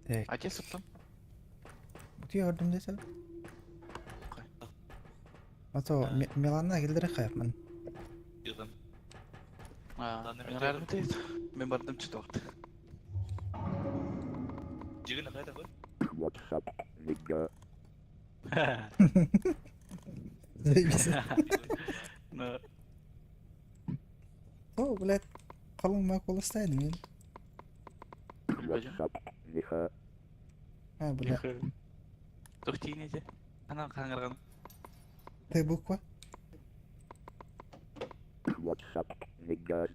Так. А где сыптым? Утуйа көрдүм десем. А то Миланна киллере хайапмын. Ыҥыраарым тиит. Мин бардым чутуохт. What's up, nigga? Заебись. Ну, О, блядь, халыҥ куоластаайдым мин. What's up, nigga? А, бля, Туох тиийин Анан хаҥырган. Т буква. What's up, nigga?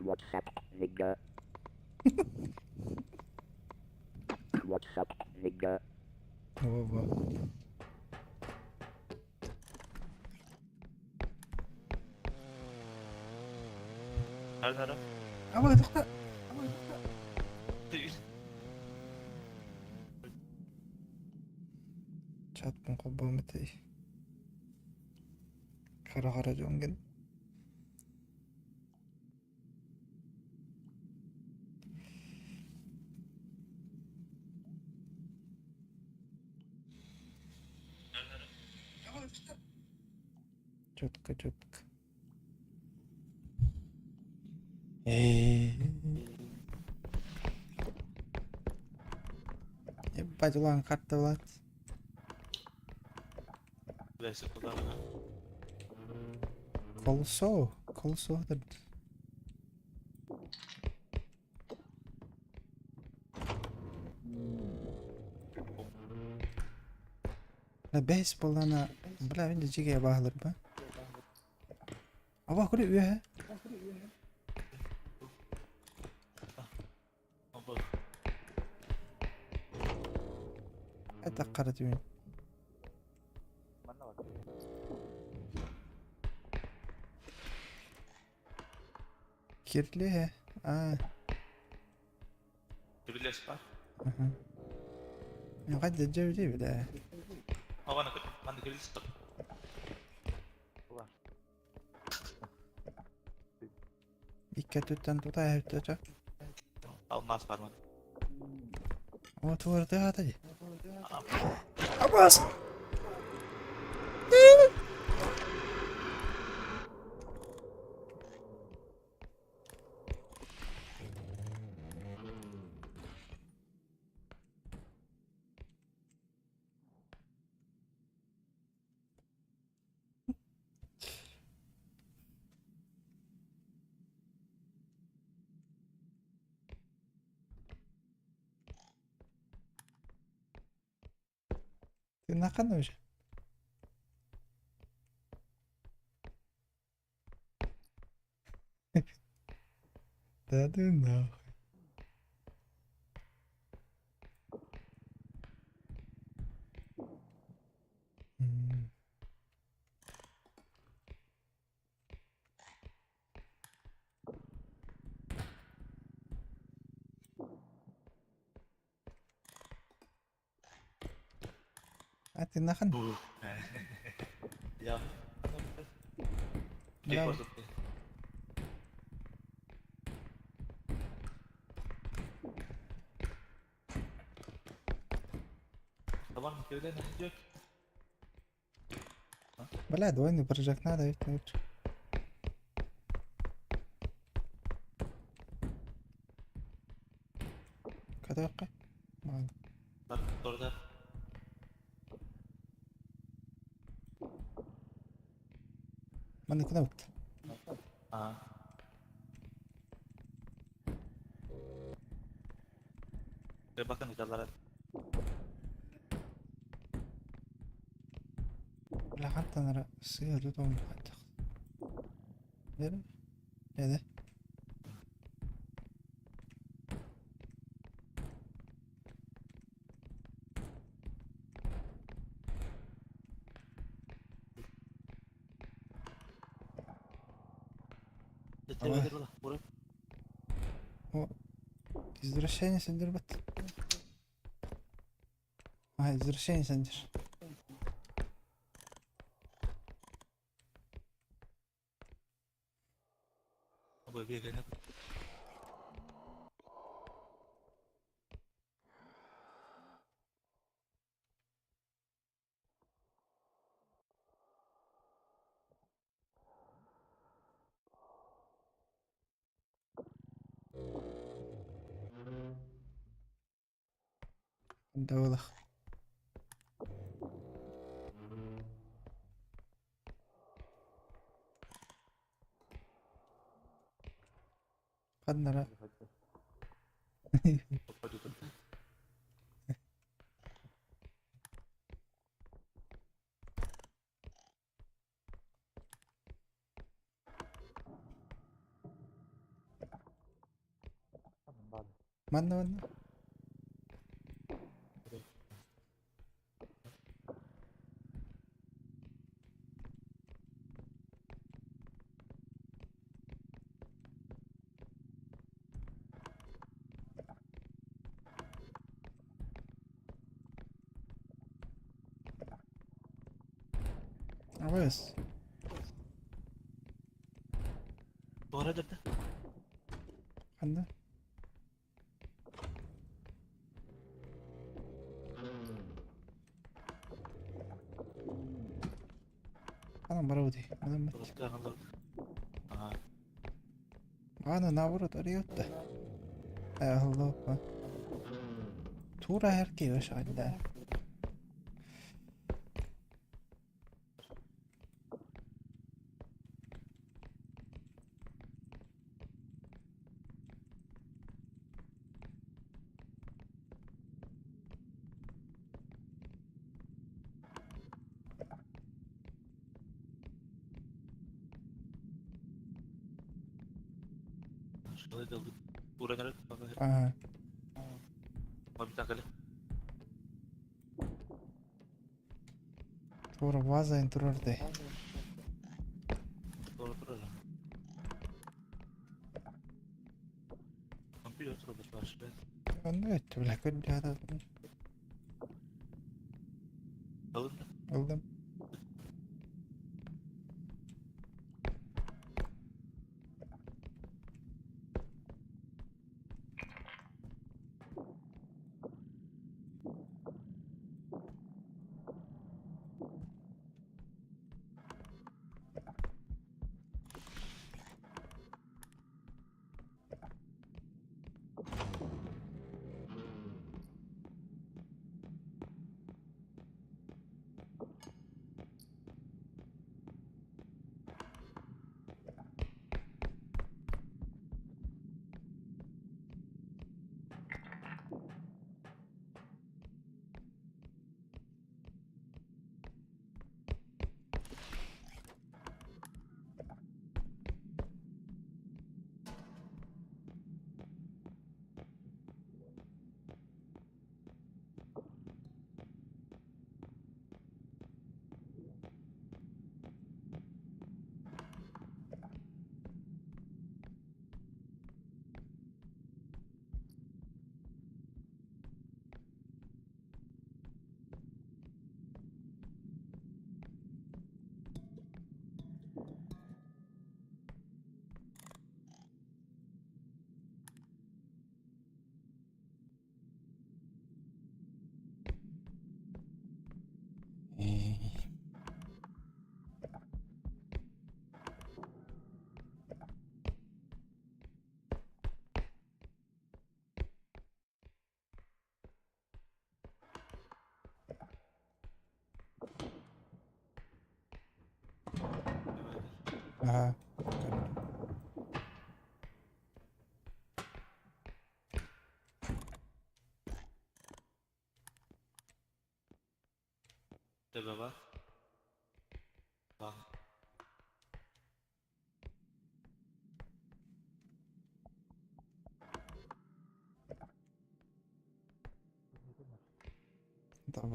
What's up, nigga? What's up, nigga? Во-во. Абай, тоқта. Чатпын холбоомутай. Хара-хара дьоҥҥун. Четко, четко. Ебать, улахан карта булаат. Колосо, колосо Бэһис буоллаҕына, бля, мин да дьиҥэ баһыларба. Аба, кури үөһэ. Это хара түүн. Кирлиһэ. Аа. Аха. Хайда дьэ бля. Икки өттүттэн тута өттө Алмаз бар О, туорды аата дии. Абас! Ты нахана уже? Да ты нахуй. М. А ты нахан? Я. Браво. Бля, двойной прыжок надо ведь лучше. Кадаққа? Ладно. Манна куда вот? Бля, хантан ара сыа тутуом хайтах. Нere? Неде? О, извращение сендер бат. А, извращение сендер. Давлах. Ханнара. Манна манна. Абыс. Туора дырда. Ханна? Анан барабыт. Анан Ана наоборот арыйатта. Аллопа. Тура herkes aşağıda. Ага. Тура база интрорде. Anne öttü bile kötü adam. Aldım. Ага.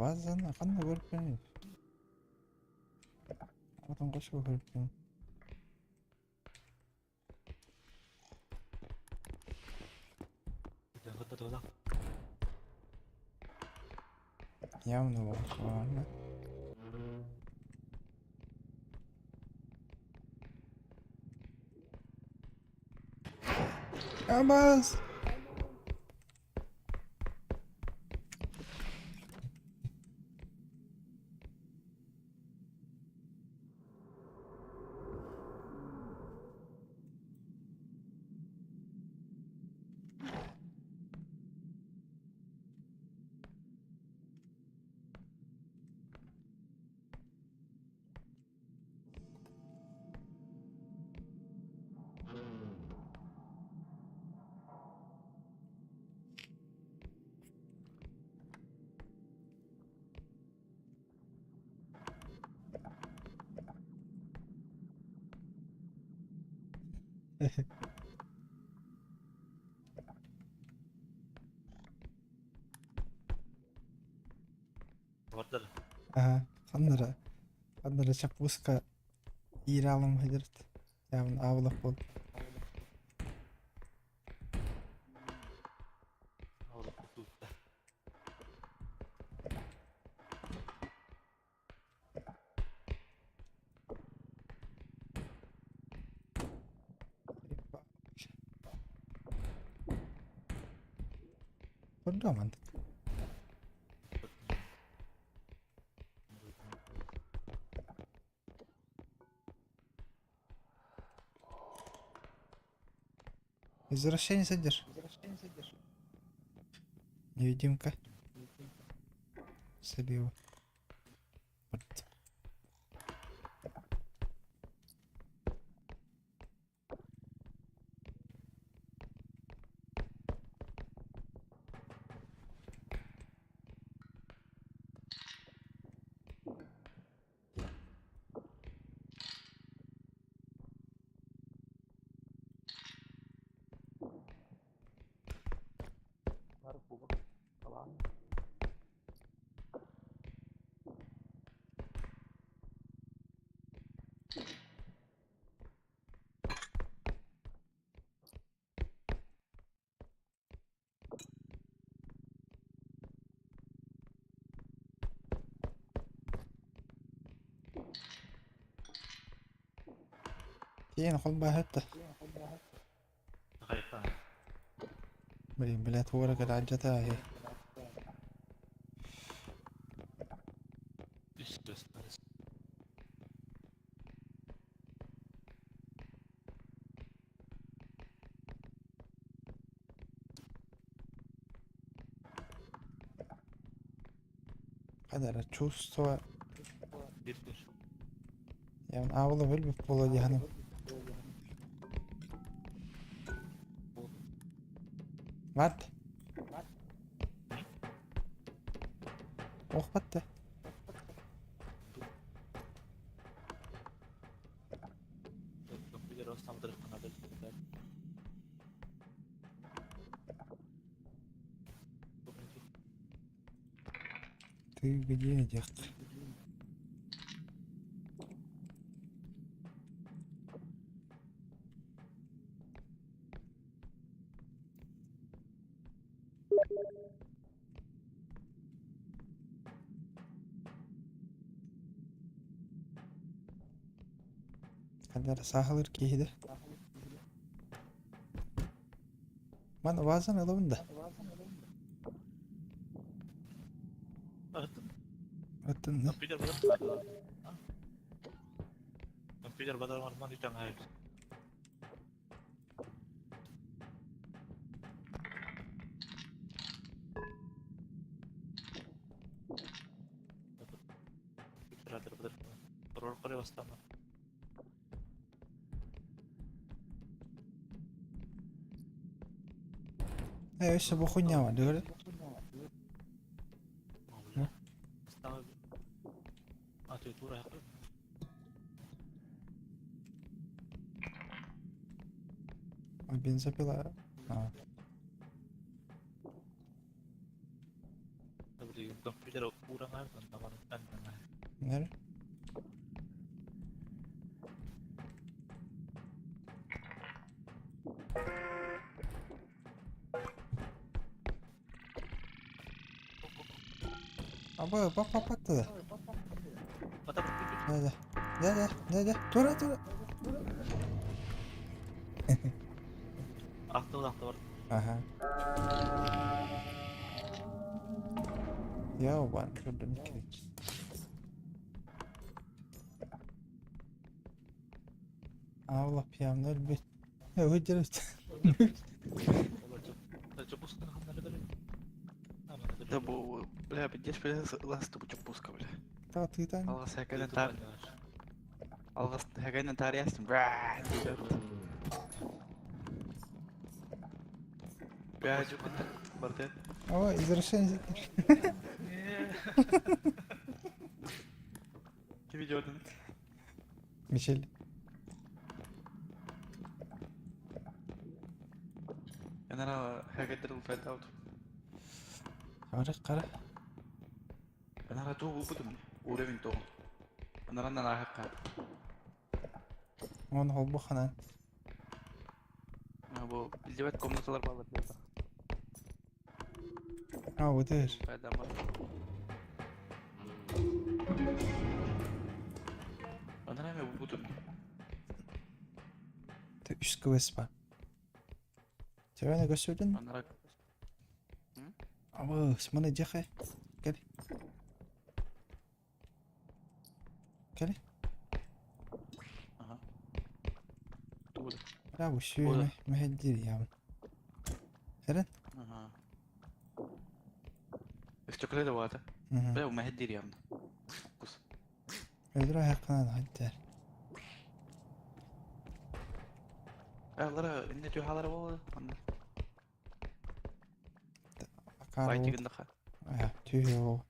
Базаны ханна көрүп Отон кошо көрүп. Явно бар. Абаас! Бардар. Аһа, ханна эрэ, ханна эрэ чаппыска иирэ аламмыт Явно аабылах буол. Көрдөө мантык. Извращенец сидишь? Невидимка. Слева. Вот. Тиийэн холбооһутта. Блин, блядь, уора кэлэ аһы. Хадара чувство Явно аабыла өлбүт буолуо дии саныыбын. Барт. Ох батта. Ты где диэх Ханна эрэ саахалыыр киһи да. Маны вазан ылабын да. Аттын Компьютер бадар. Компьютер бадар марман үтәң Ээ өссө бу хуйня бар Бензопила. А. Нэр? Аба, папа паттыда. Да, да. Да, да, да, да. Тура, тура. Ахтыбыт ахтыбар. Аха. Я убан көрдüm икки. Аала пиамна өлбүт. Өһүддэр. Да бу, бля, пиздец, бля, ласта бу чоппуска, бля. Та тыытан. Алҕас хэкэнэн таар... Алҕас хэкэнэн таарыйастым, бля, диэбит. Бля, жукутта, барды. О, извращенец. Ким видеодун? Мишель. Энара хэкэдэр ултайдаут. Қара қара. Энара туу булбутум. Уровень тоҕун. Анараннан ааһыкка. Он холбу ханан. Бу билдибэт комнаталар баалар буолла. А, өтөр. Пайдамар. Анара эме булбутум. Үс квест бар. Чэвэне көсүлүн. Анара Абы, сманы жахай. Кел. Кел. Аха. Тугу. Бра, бу сүүнэ мэһэддир ям. Эрен? Аха. Өстөкөлө да баата. Бля, мэһэддир явно. Кус. Өлөрө хакканан хаттар. Алара инне тюхалара болду. Анда. Акар. Байтигиндаха. Аа, түйө.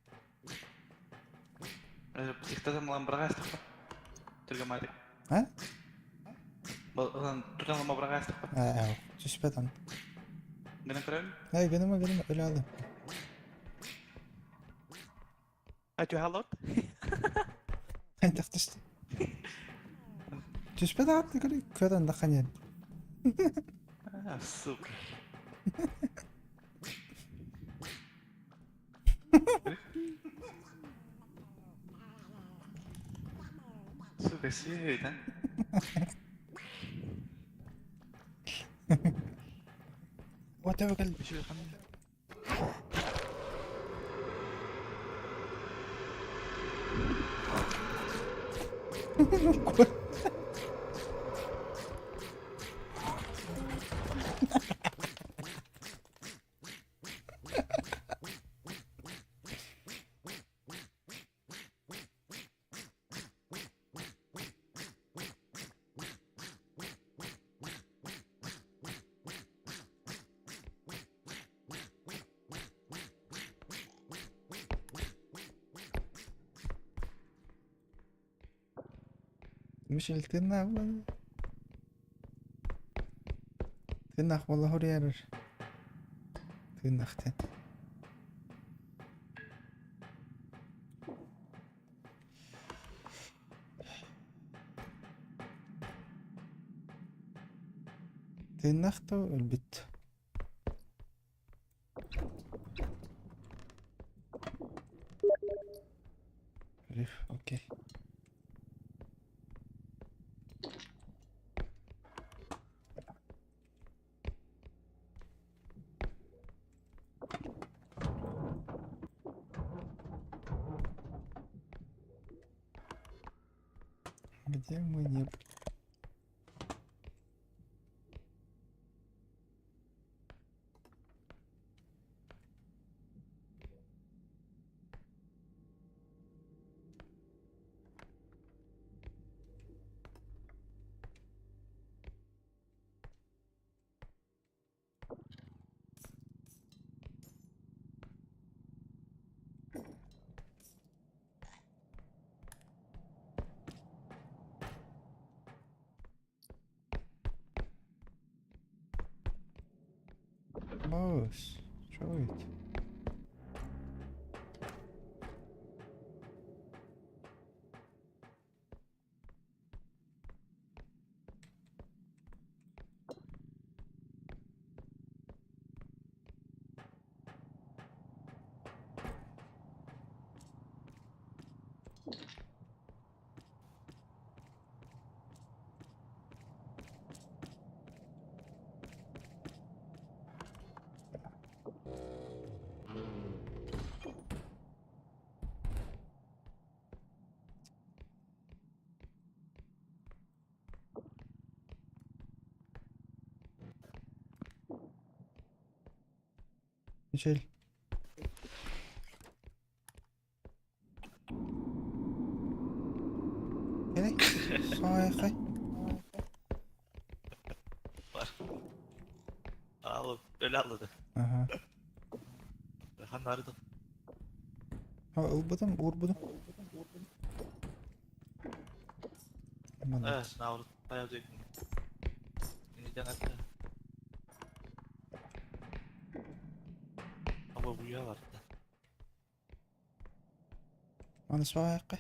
Психтатан лам брагастык. Түргө мадык. А? Ылан тутан лама брагастык. Аа, түспөт ан. Гынан көрөм. Ай, гыныма гыныма өлө алдым. А тюхалот? Хайдах түстү. Түспөт аатты көрө көрөн да ханьян. А, сука. Сука, сүйт, а? Вот это кэл. Еще ханна. Мишель тыыннаах буолла. Тыыннаах буолла хоруйарар. Тыыннаах тен. Тыыннаах дуу өлбүт. Риф, окей. Где мы не были? Босс, что это? Мичил. Кэлэй. Саайхай. Al öyle atladı. Аха. Han aradı. Ha, ылбытым, уурбутум. Манна. Evet, navru bayağı zevkli. Yeniden hatta. Ama bu ya var. Маны саайхай.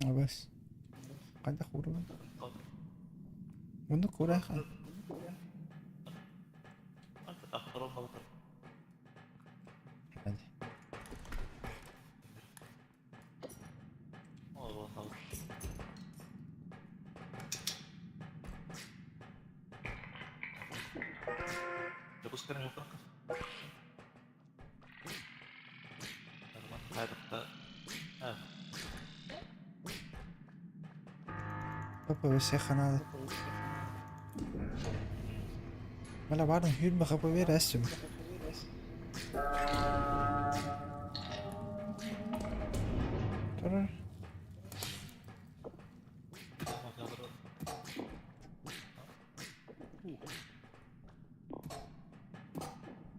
Абас. Хайдах уурабын? Муннук уурайхай. Hadi. Папа ханаада. Мала баарын хүрмэ хапа бер әсім. Турар.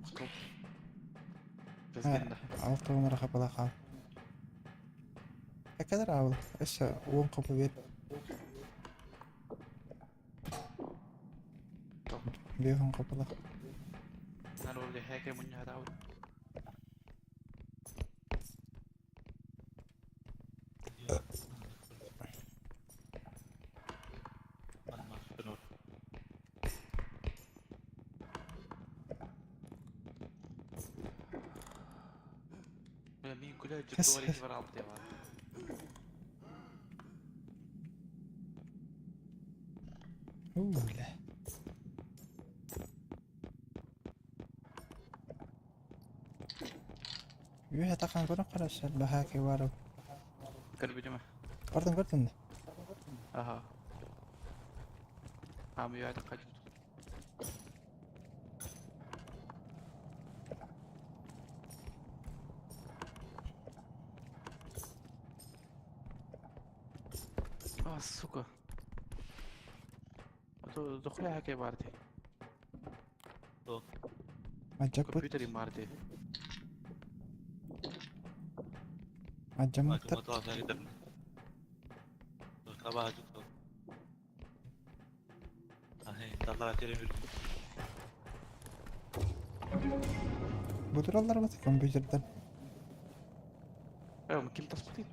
Стоп. Президент. Алты онара хапала қал. Әкәдір ауыл. Өссө он қапа бер. Бехон қапала. Народ хәкә мунья хатау. Мин күлә журтуар ики бар алып бар. Уля. Үһэ тахан көрөн қарасар лаха ке барып. Көрбүдүмө. Көрдүң көрдүң. Аха. Ам үһэ тахан. А, сука. Дохуя хәкә бар ди. Мажаппыт. Компьютер бар ди. Мажаммыттар. Бутураллар бат компьютерден. Э, ким таспыты?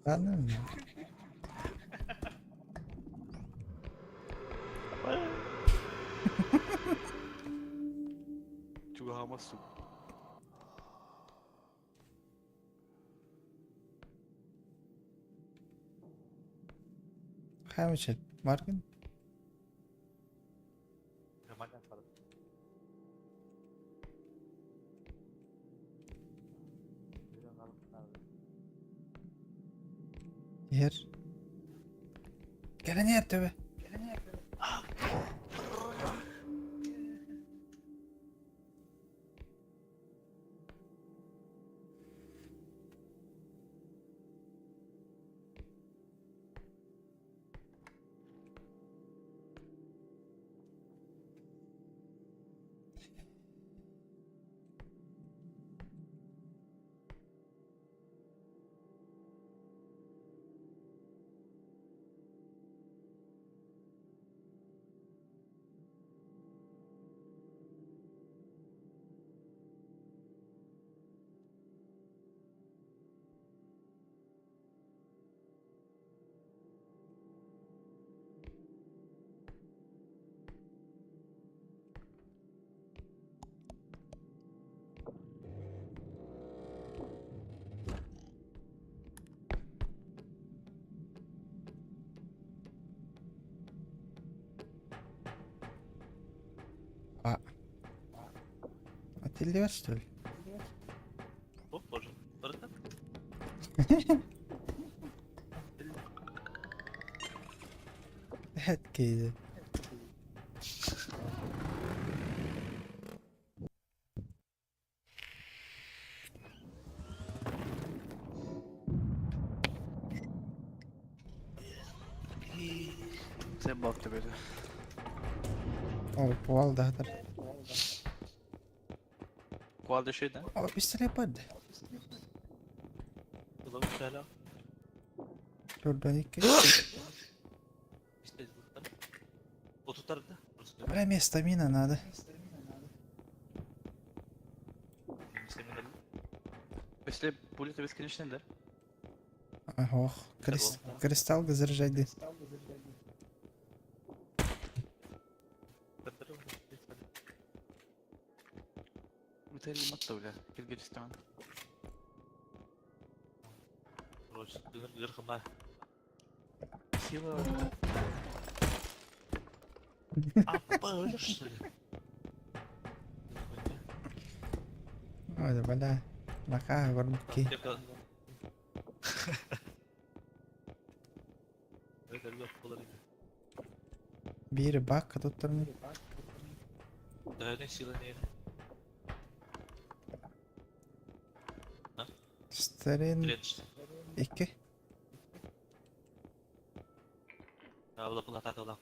Ладно. Чугаһаама сук. Хэмичет, Маргин. Иһэр. Кэлэн иһэр төбө. А. А ты лёд, что ли? О, боже. Барыта? Эт киһи. Sen bak төбөтө. О, пуал да хатар. Куалда шөйден. О, пистолет бад. Улам сәлам. Төрдөн икки. İşte zıplar. Oturtar da. Burası. Бля, мне стамина надо. Semin Если пуля бесконечный да? Ох, кристалл заряжайды. Металл матта бля. Киргизстан. Сила. Апа, öyle что ли? Ой, да бля. Лака, горбуки. Evet, öyle yapmaları. Биир бак туттарны. Дайны сила не. Стерин Тренч. икки. Abla bunu hata da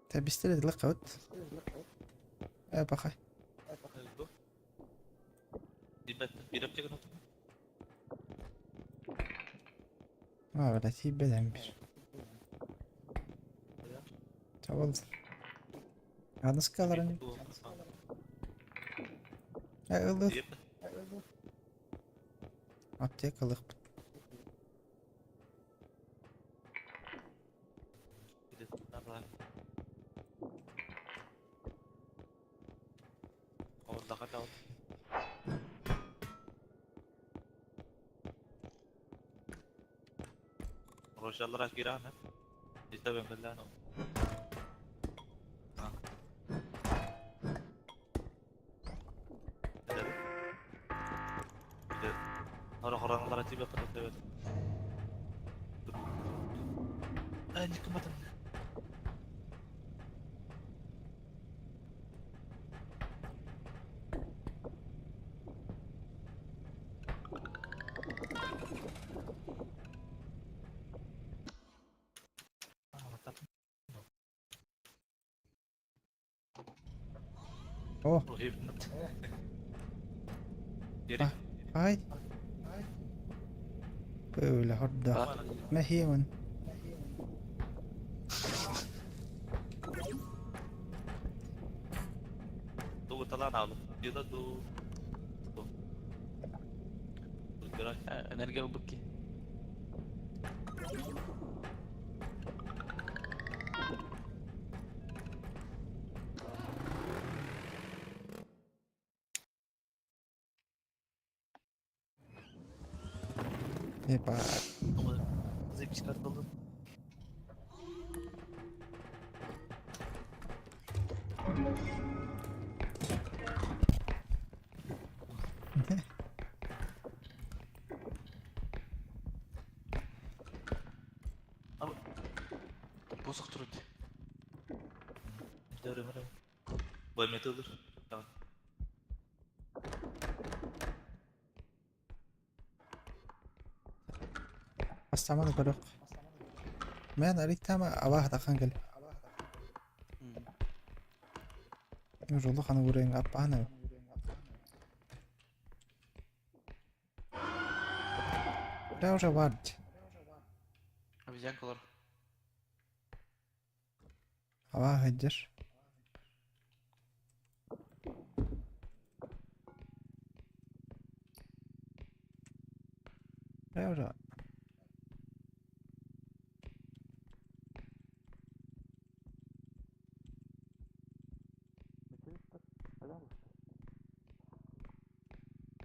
Та пистолет лыкабыт. Э, баха. Bir аптека. А, бля, тиийбэт бир. Табыл. Аныскаларын. Э, ылы. Аптека лыкпыт. Roşallar girana. İşte ben belli. Orang-orang tiba pada lewat. Anjir kematan. О, ай. Бля, хорда. Мэхиэмэн. Tunggu telan aku. Dia tuh. Гараж. Энергия ылбыт киһи. Ебать. Заебись карта был. Босох турар дии. Бай металлыр. Tamam. Астаманы көрөх. Мен аликтама абах тахан кел. Жолу ханы көрейін аппаны. Да уже вард. Обезьянкалар. Абах эдер. Да уже.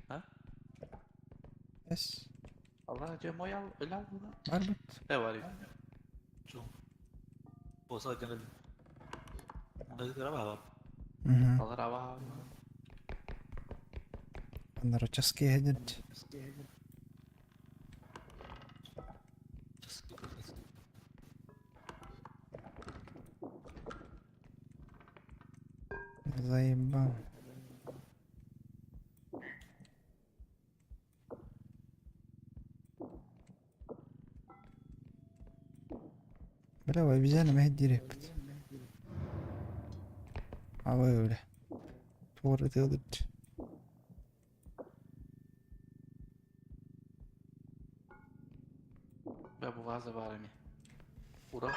А? Эс. Allah diyor moy al, öyle al bunu. Барбыт. Ne var ya? Болса жеңіл. Баба. Угу. Allah rava. Аннара часки эдер. Заебал. Бля, обезьяна мэ директ. Абай бля. Туора тыгдыт. Бля bu vaza var mı? Ura.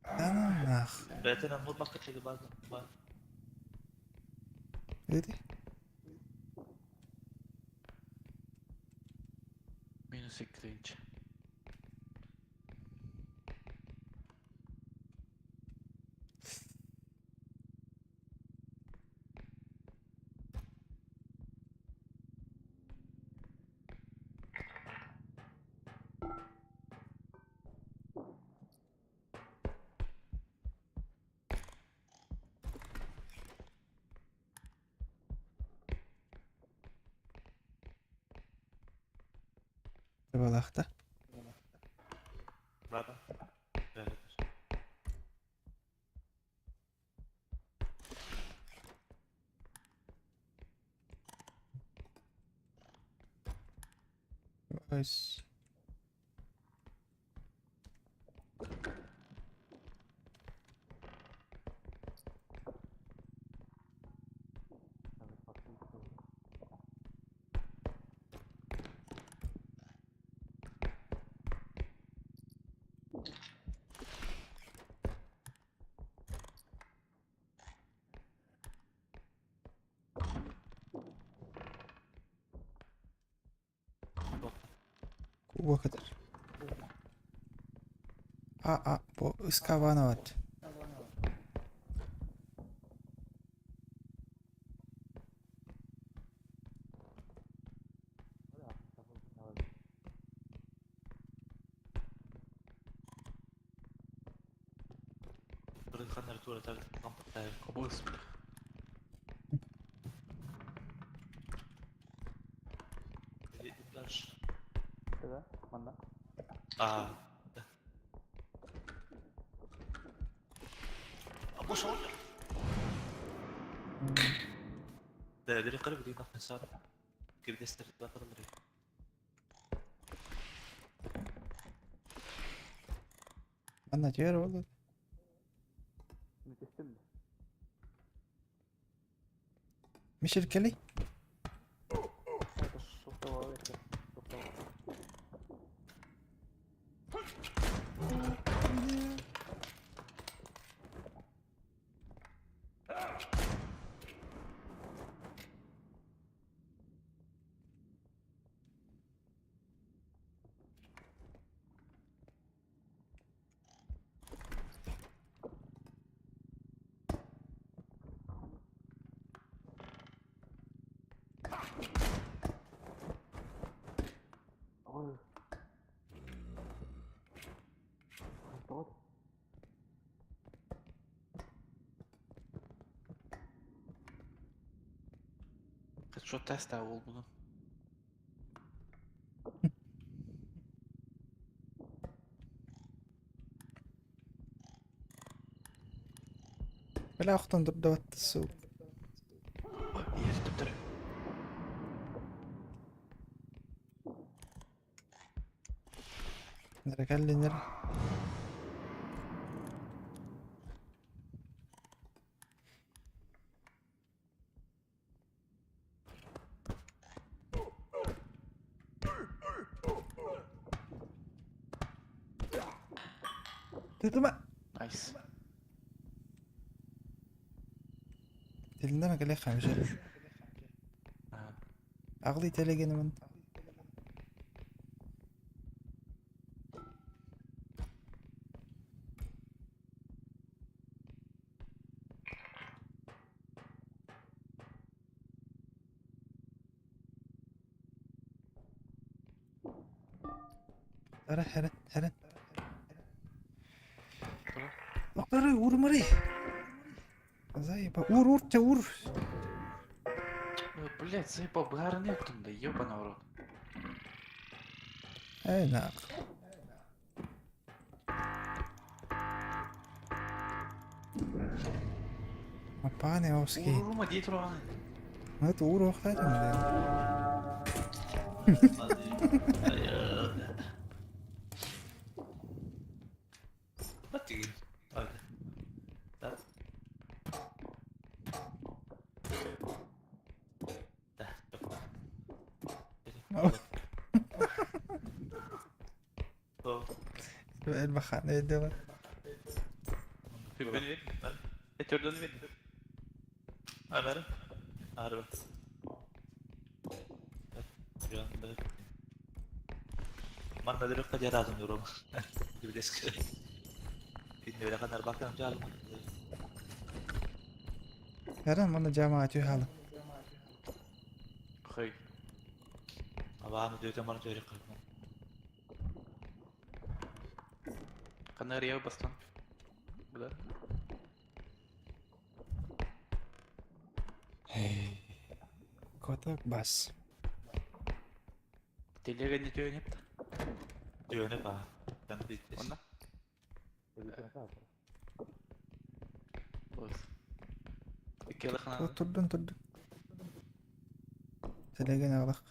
Да нах. Бәтен амуд бақыт база. Ба. Види? Minus 2 inç. Балахта. Баба. Evet. Ось. Кубокатыр. А, бу ыскабановат. Бір тура Кобыз. А. Або шоу. ده قريب دي نحن صار كيف دستر لا Анна тер болду. Мишель кели? Что тест буолбутун. Бля охтон турдубат суп. Ийэти төптөрү. Нere кэллинер. Тытыма. Nice. Тилиннэ кэлэ хамжа. Аҕлый тэлэгинимин. Ара хэрэн хэрэн. Октары уурмары. Заеба уур уур чэ уур. Блять, заебал, быһаарыныа да ебаный в рот. Эй нах. Апааны оски. Уурума дии тураҕын. Это ууруохтаатым диэн. Элбэхааны өйдөбөр. Эрэн маны жамаа түһалы. Хой. Канария бастан. Бля. Коток бас. Телега не төнеп. Онна. Бос. Икки Турдун турдун. Телеген алах.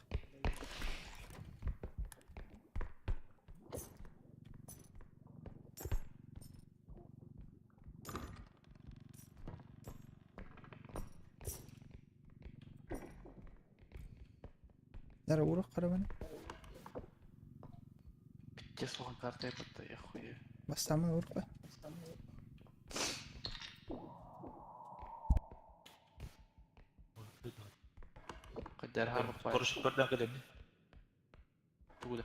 Нара урух карабаны. Пиздец сухан карта епатта, я хуя. Бастамын урух ба. Каддар харбах баар. Тугуда.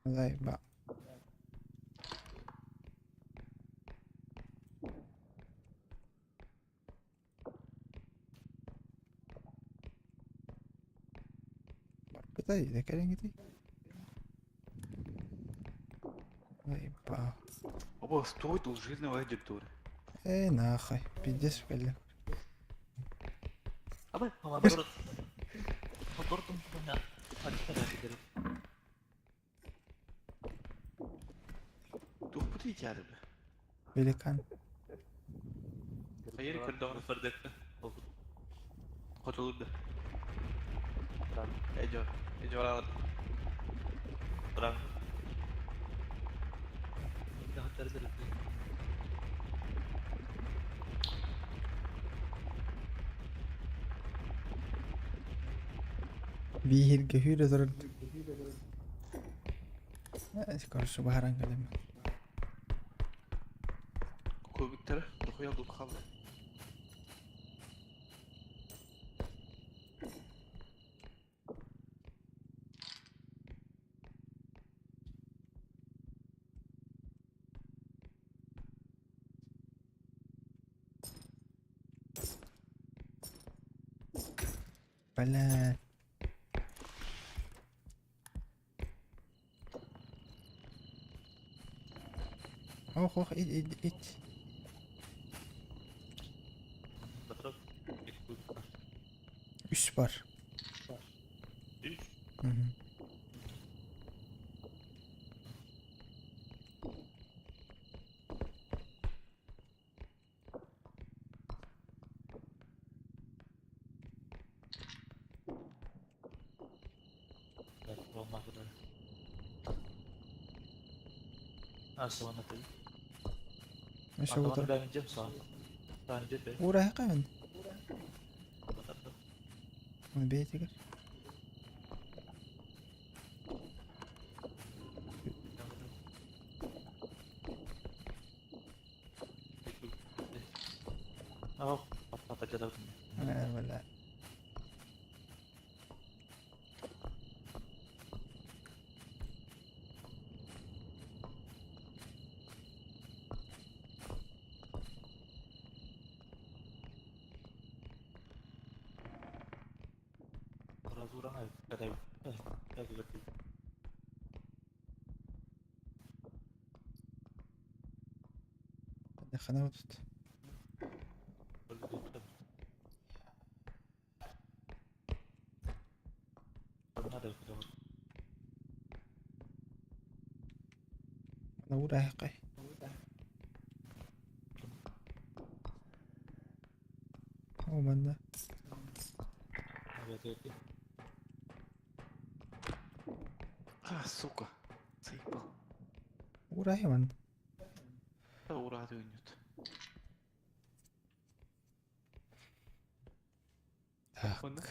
Заеба. Барбыта иде кэлиҥҥитий? Заеба. Оба, стой, должны аудитория. Эй, нахуй, пиздец кэллим. Тух бутый тяды, бля. Великан. Хайыр көрдөҕүнэ Фордекка. хотулур да. Эжо, эжо Ранг. Хаттар. Биһиргэ хүрэ турар. Короче, баһаран кэлем. Кубиктары дохуя булып калды. Бля. Ох, ох, ит, ит, ит. Үс бар. Үс. Мгм. Миша утыр. Ура кайын. Оны бэйэтигэр. Бля. Хана тут. Ура кай. О, манна. А, сука. Заебал. Ура ман. Да ура дүйнет. Так. Онно?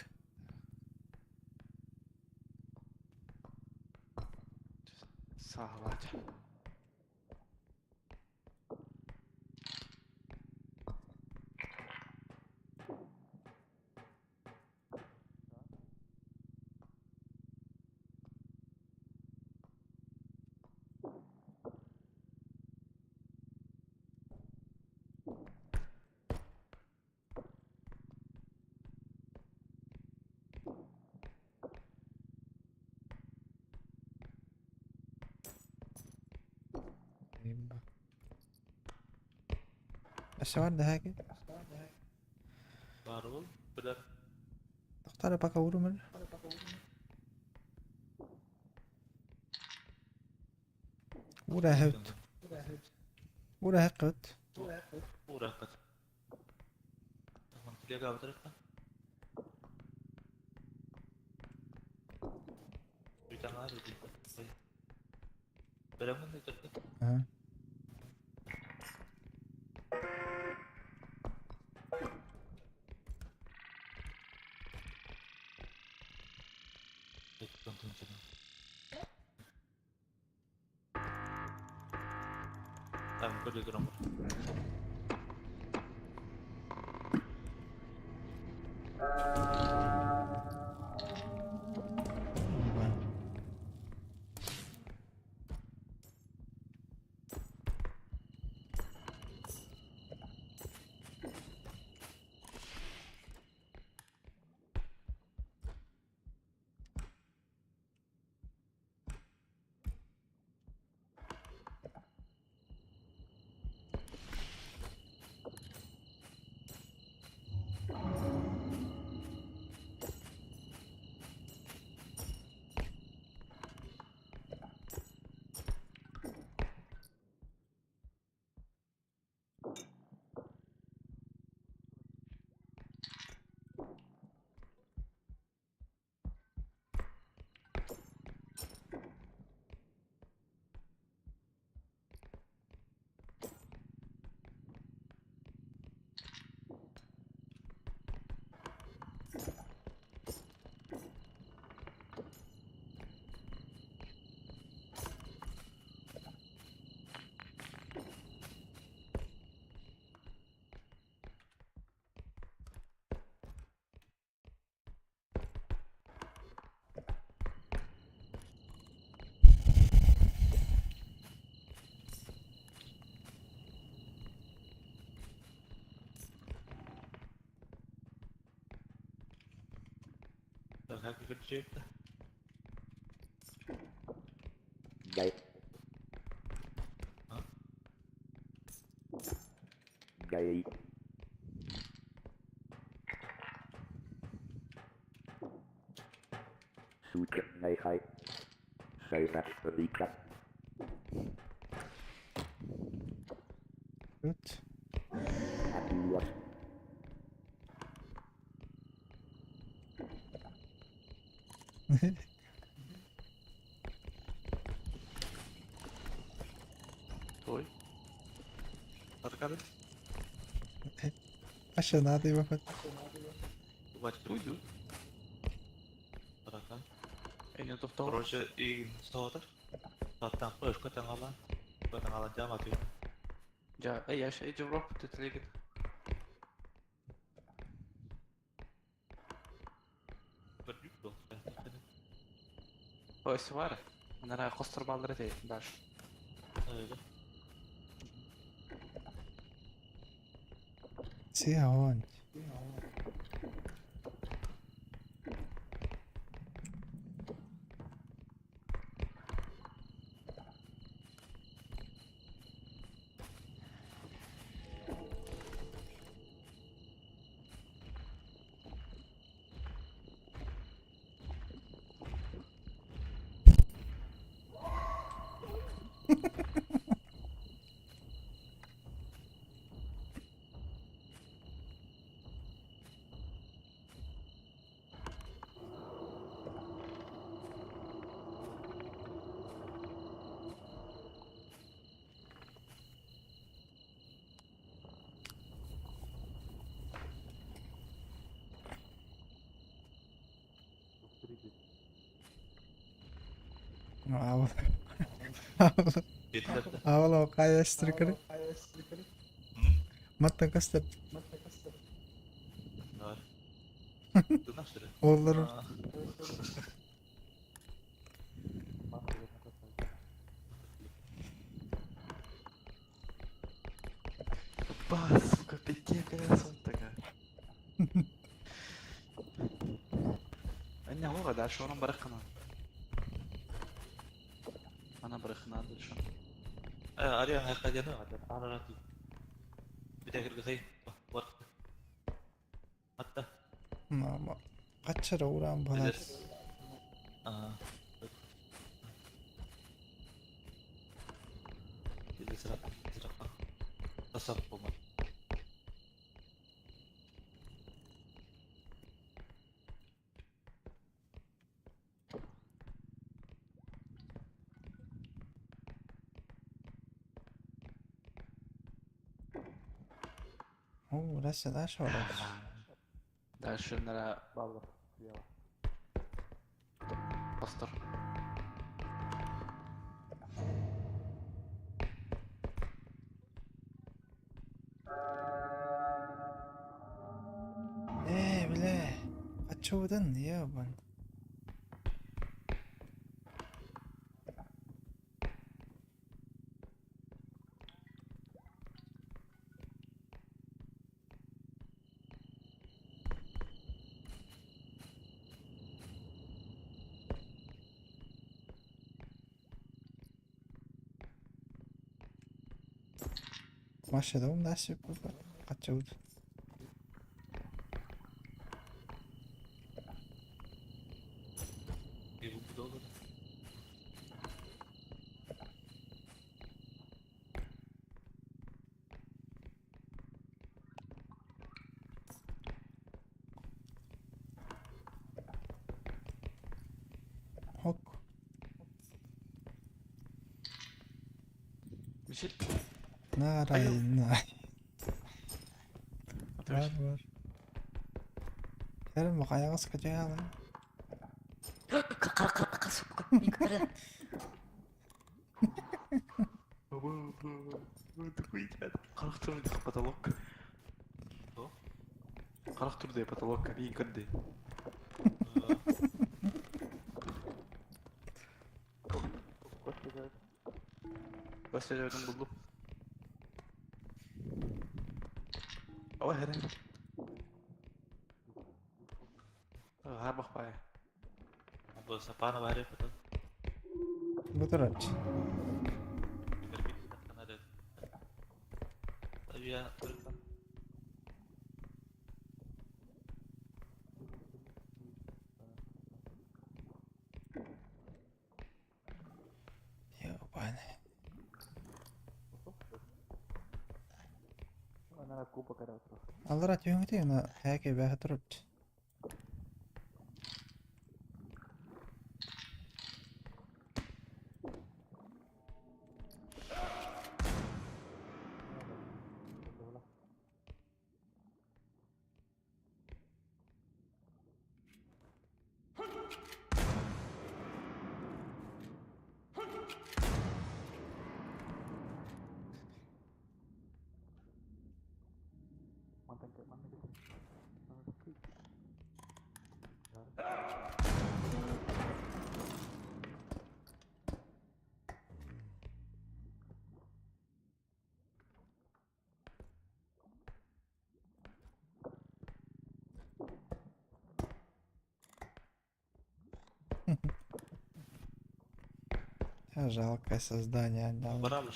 Саалаача. Өссө бар да хәки. Бар ол. Билер. Тохтара пока урумар. Ура хөт. Ура хөт. Ура хат. Телега авторка. Бүтәңәр үтә. Берәмен дә төртә. Ага. Там көрдө турам. Оба. Gay. Gay. Сука, найхай. Сайра, Рика. Үт. Атуа. Той. Aşağıda bak. Туй Короче, и соотар. Саттан өшкө таңалан. Таңалан жама түй. Ja, ey я şey Европа tetlegen. Бір жүк бол. Ой, свара. Нара костор балдыр эте даш. Sì, avanti. Avla. Avla. Avla kayıştırır. Matta kastar. Olur. Ба, сука, пике колесом такая. Анне ора дальше онан барахана. Ана барахана дальше. Ария хайқадяны арарати. Битәгер гызай. Бар. Атта. Ama kaçar uğran bana. Tasap болмай. Oo, дальше, дальше var. Дальше нара балдыр. Костор. Ee bile. Kaçırdan niye ben? Başladım da kaçırdı. Hok. Мишель. Наray nay. Var var. Kerem bak ayağa sıkacak lan. Харах турды потолок. Харах турды потолок мин көрдү. Başta buldum. Ой, хәрәм. Харбах бай. Бу турарчы. Ёбаный. Аллара түһүҥүтүй уна хайа кэбээһэ турарчы. Жалкое создание отдал.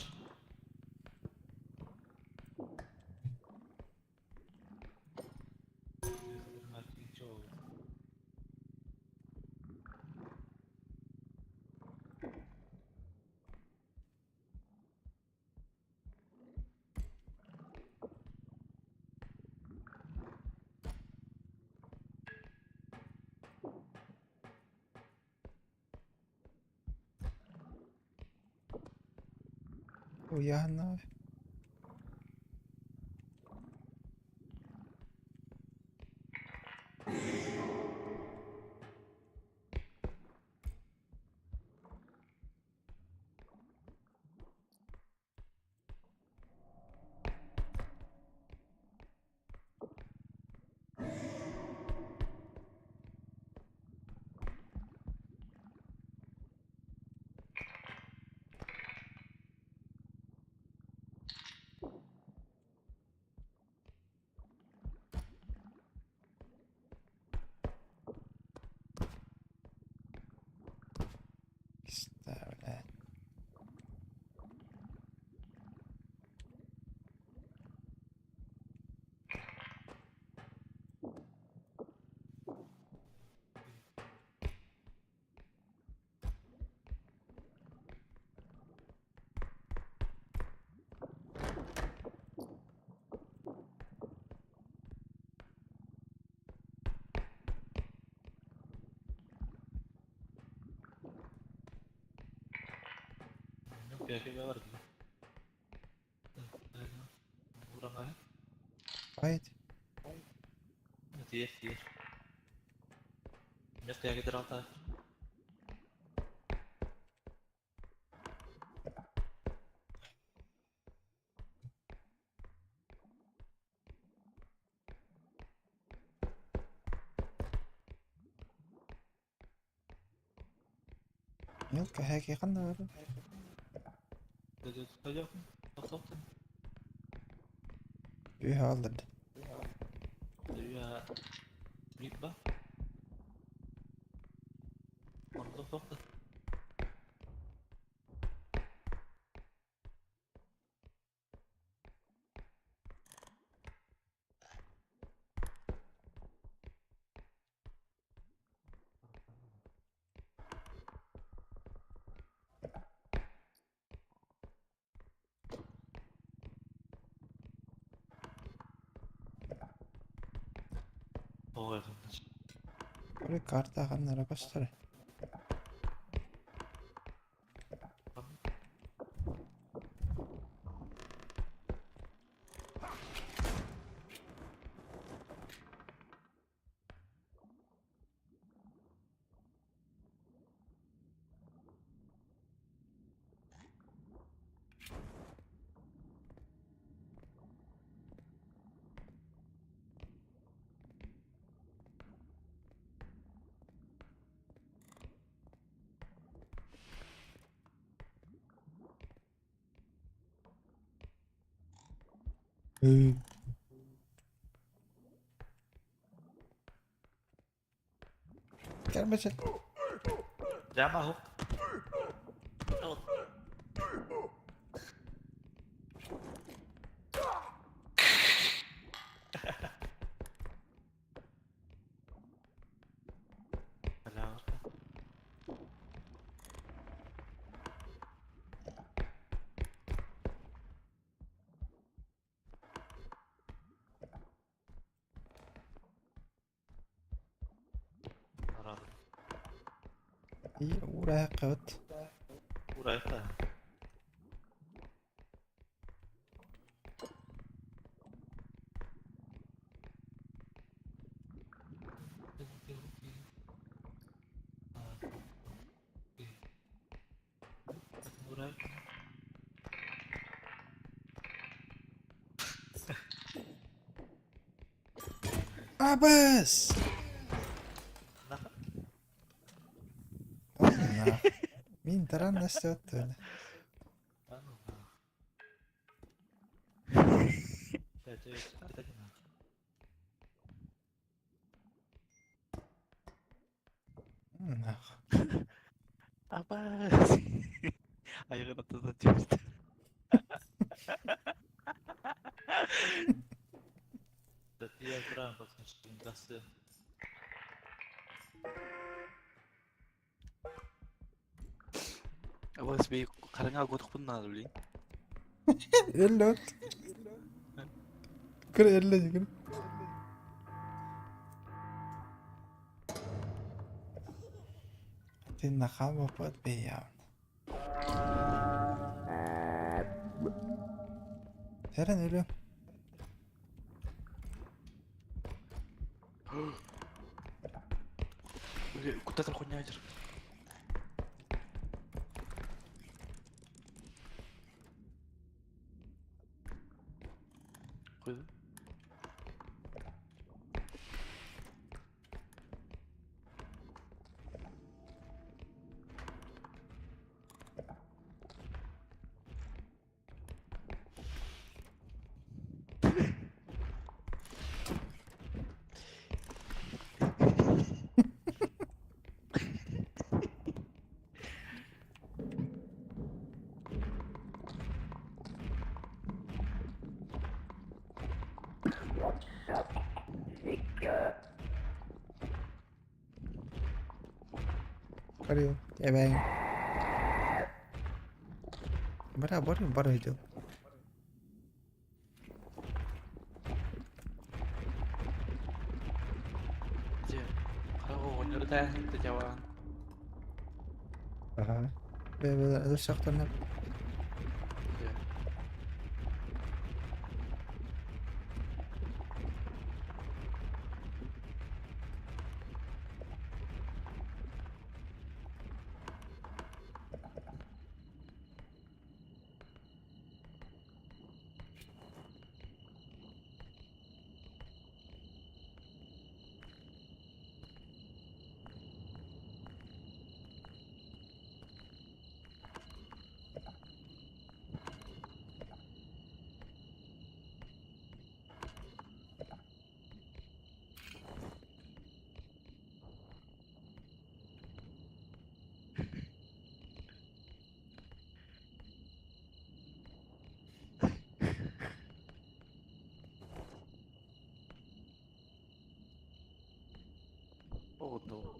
Уйаһыннаҕай. Пизда, блядь. Айт. Мелко хэки ханна бар? Үһэ алдырды. Бары карта ханнара көстөр. Ыы. Кэлбэчэ. Жама хук. Уурайаххабыт. Уурайахха. Абыс! Мин таран настёт. Нах. Абас! Айыгын аттыда түстэ. Абас бей хараҥа готухпун наада билин. Эллот. Кыр элле дигин. Тинна хаалбаппыт бэйэҕин. Эрэн өлүөҥ. Куттатар хуйня дьэр. Хуй. Карил, эбэҥ. Бара, бар, бар видел. Дьэ, хара оҕонньору тааһын тэтяваан. Аха. Бэйэ-бэйэлэрин өлөрсөхтөрүнэ Дьэ. Оҕонньор.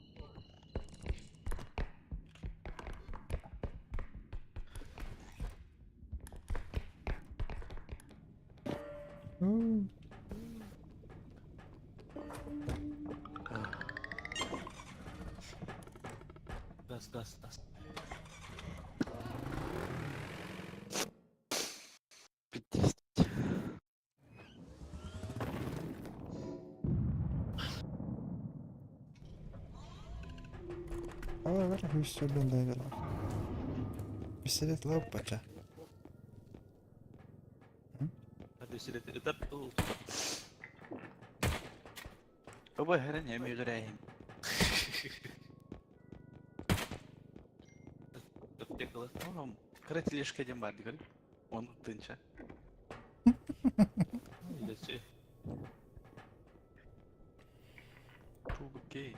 М. Газ, газ, газ. Пиздец. Ала бара хүйсөлөн дайдылар. Пистолет лаппача. Оба хэрэн эми өлөрөөһүн. Оҕом кыра тележка диэн баар дии Оны тынча. Тубукей.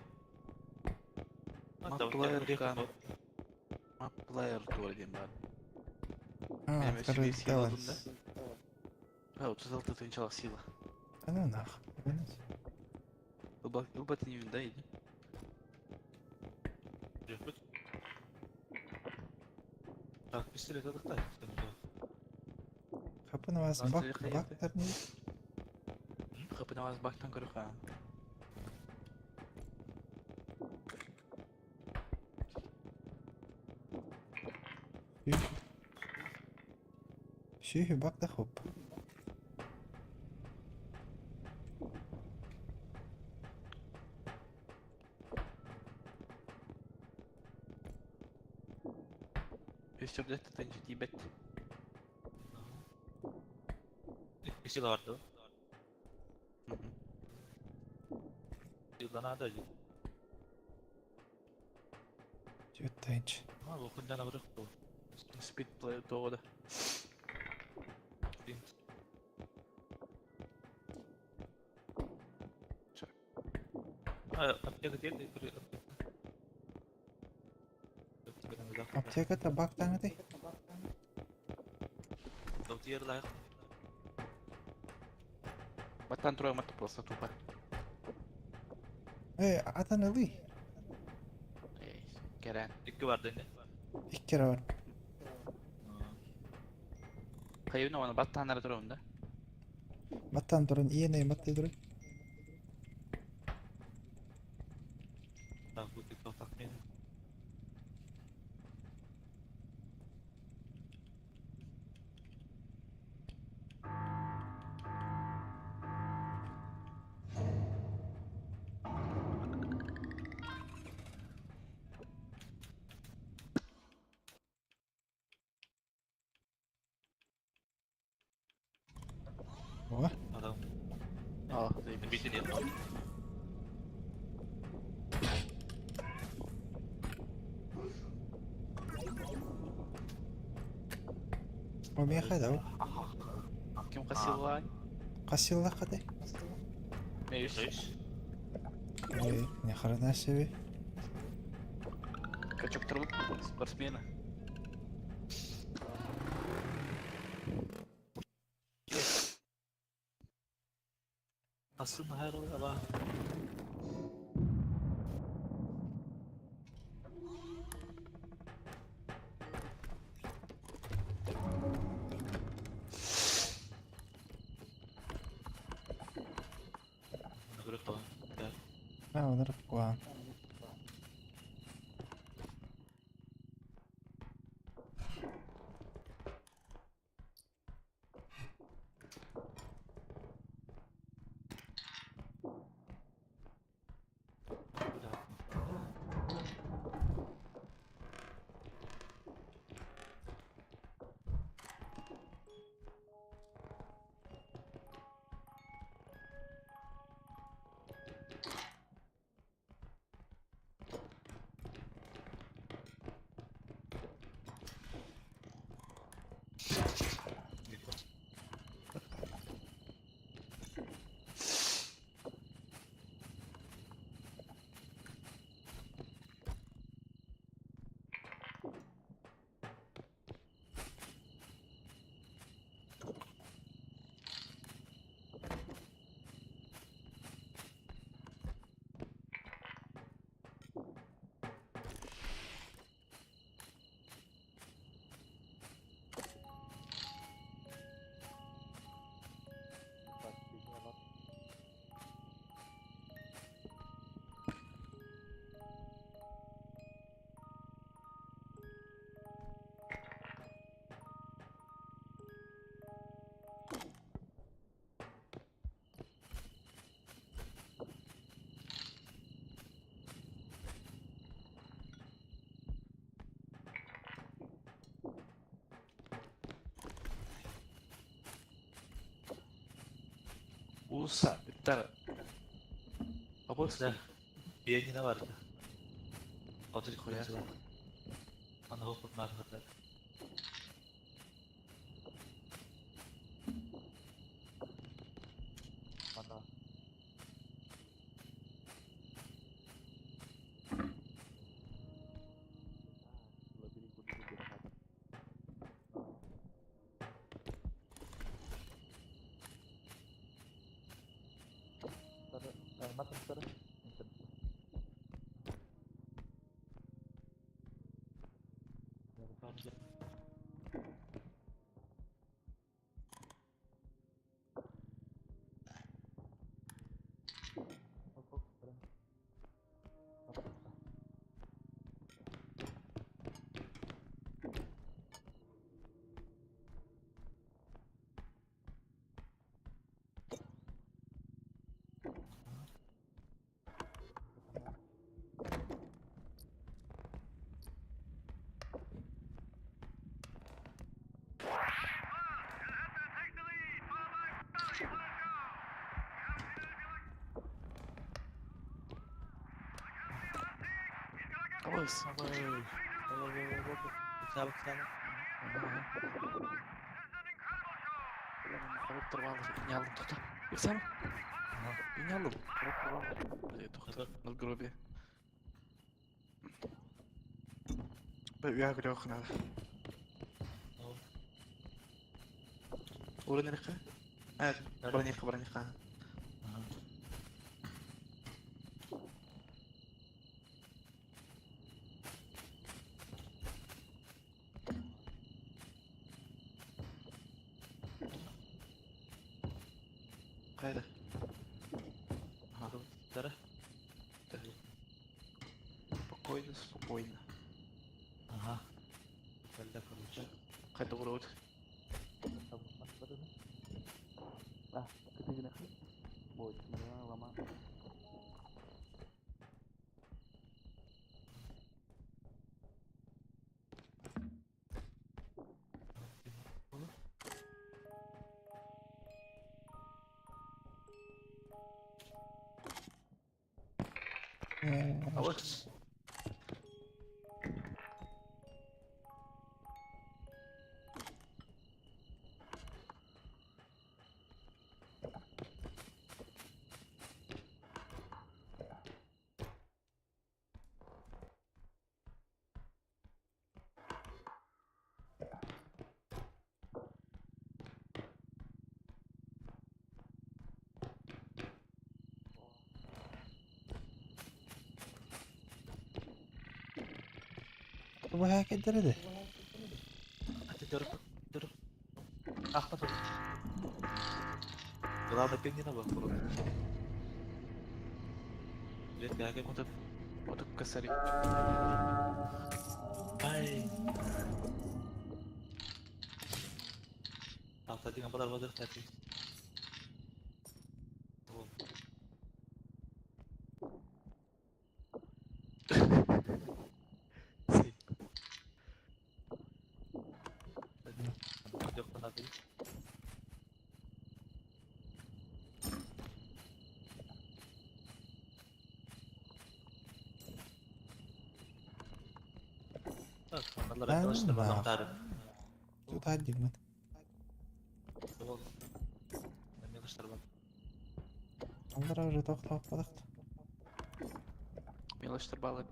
Маттулар кан. Player туора диэн баар. А, Benim второй өссө биир сила баланс. тунда. Ha 36 тыһыынчалаах сила. А ну нах. Ылбат инибин да иди. Жүрөкпүт. Так, пистолет алыктай. Хапын вас Нас бак телехайты. бактар не. Хапын вас бактан көрөх ha. Сүйү бак да хоп. Өссө билет тыһыынча тиийбэт. Сила бар да. Сила надо же. Түттайынч. А, бу күндән абырык бу. Speed player тоҕо да. А, аптека тиэрди, Аптеката бактаңыты. Баттан турар матта просто тупо. Э, атан ылый. Эй, кэрэн. Икки бар дэнэ. Иккere бар. Хайыбын оҕону баттааннара турабын да. Баттан туран иене матты туран. Так, бу тик так мен. О, Адам. Аа, Битин нет. о мен хайда. Ким хасилай? Касилла кадай. Мейс. Үш. Ой, ни хрена себе. Качок турбут спортсмена. Асын хайрылы ала. Көрөк калан. А, онор куан. Улуса, бүттара. Абыс. Да. Пианино бар. Отыз Хуя. қойшы. Аны оқып нарғыдар. Ана. Абыс. Ой, Сабы, сабы. Коробка тута. Сам. Менялым. Надгробие. Я говорю, надо. Уронерха? А, бронеха, бронеха. Қайда? Дара. Спокойно, спокойно. Ага. Кэллэ, короче. Қайда урод? Абыс. Бу кедерди. Аты дөрп, дөрп. Ахпа тут. Главное, пингина был. Лет как Вот это, вот это косари. Ай. Ah, tadi ngapa taruh tadi? Oh. Si. Tadi, jok tadi. Onlar arkadaşlar bana tarif. Тут один. Аллар уже тоқтап қалдық. Мелочь тарбала.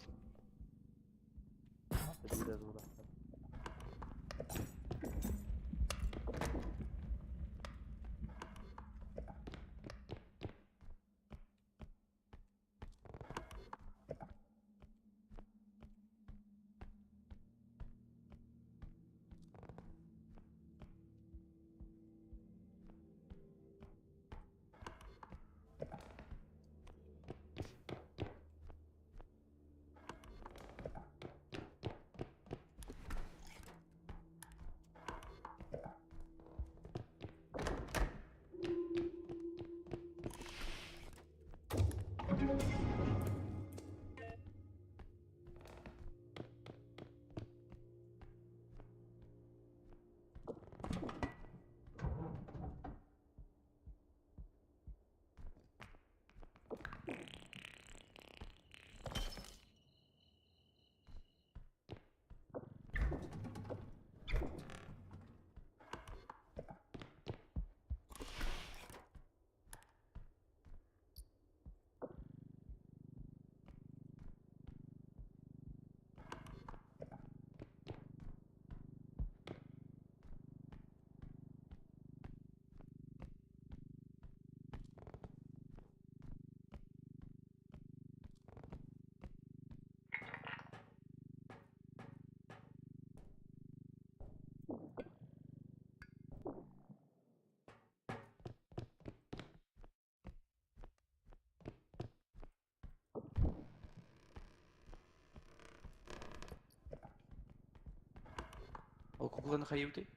Ол кукланы хайыбытай?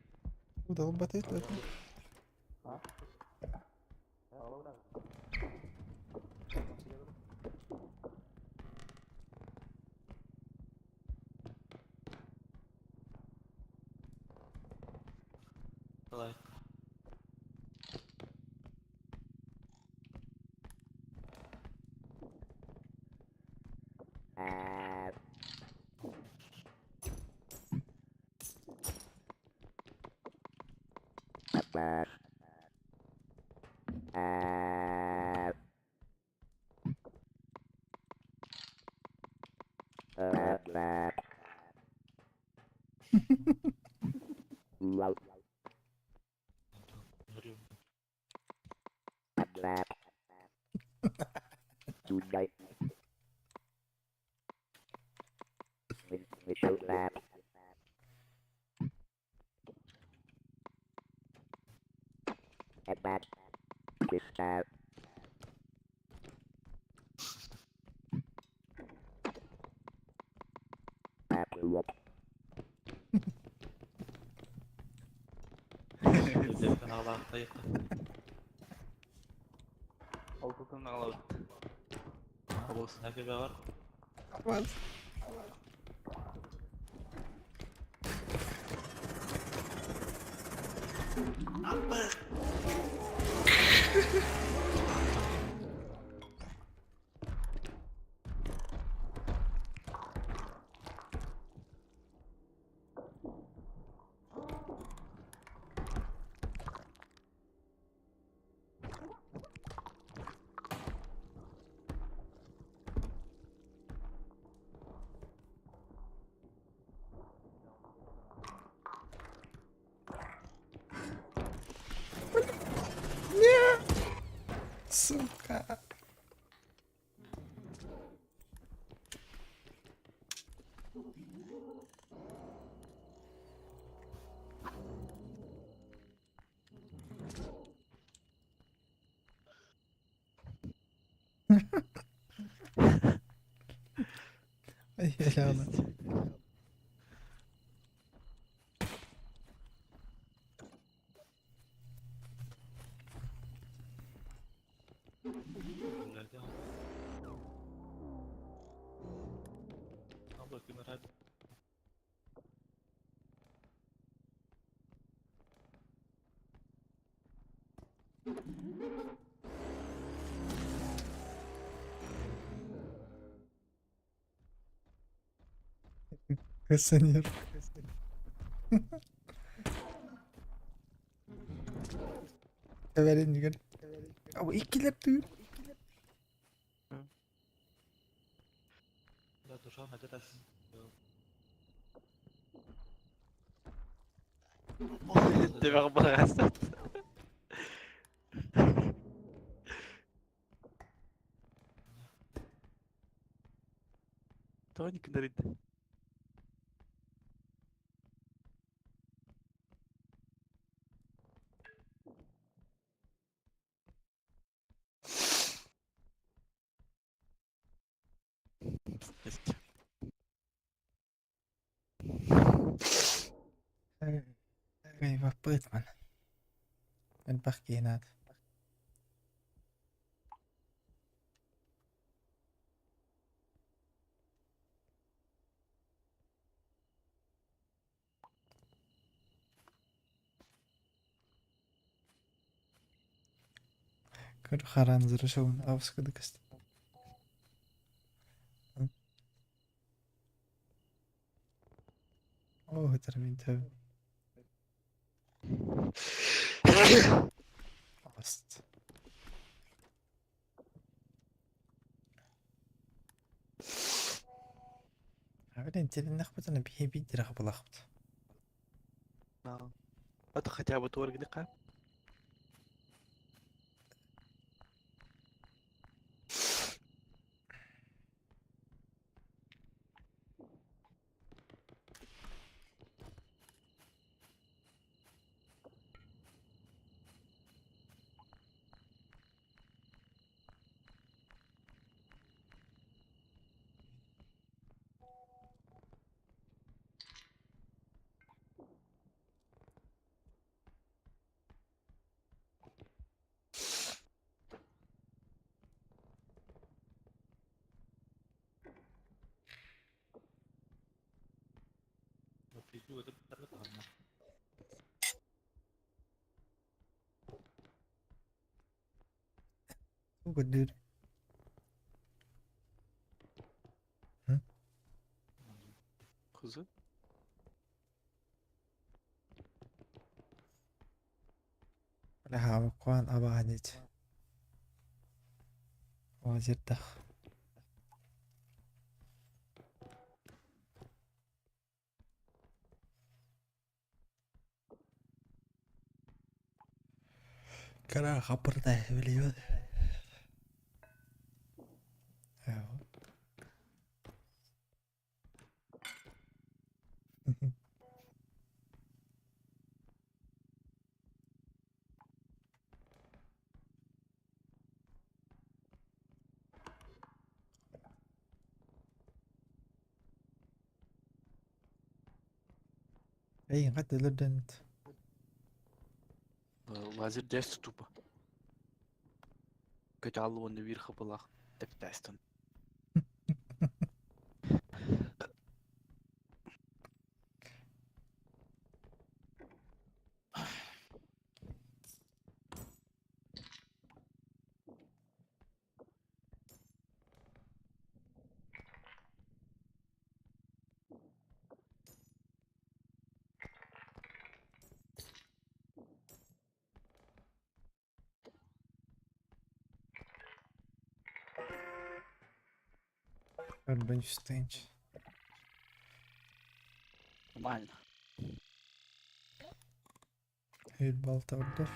Удалбатый тут. Давай. Ол кукланы аҕалабыт. Олус. Нафига бар? Вас. Сука. Ай, Аляна. Кассанер. Эверин игер. Абы иккилер түйір. Да, душа, надо Тебе барасат. Тоник дарит. Кайваппыт ман. Элбэх киһинаат. Көр харанзыры шоун авскыдыкыст. Оо, термин төв. Аст. Авелен телен нахбытана бихи биддир хабылахбыт. Это хотя бы торгдыка. Көрдүүр. Кызы. Хаабыккаан абаанич. Лазердах. Кара хапырда билиэт. Эй, қат өлөрдөнүт. Лазер дьэс тупа. Көтө уонна биир хапылаах тэптээстэн. Urban Stage. Нормально. Hur balta order.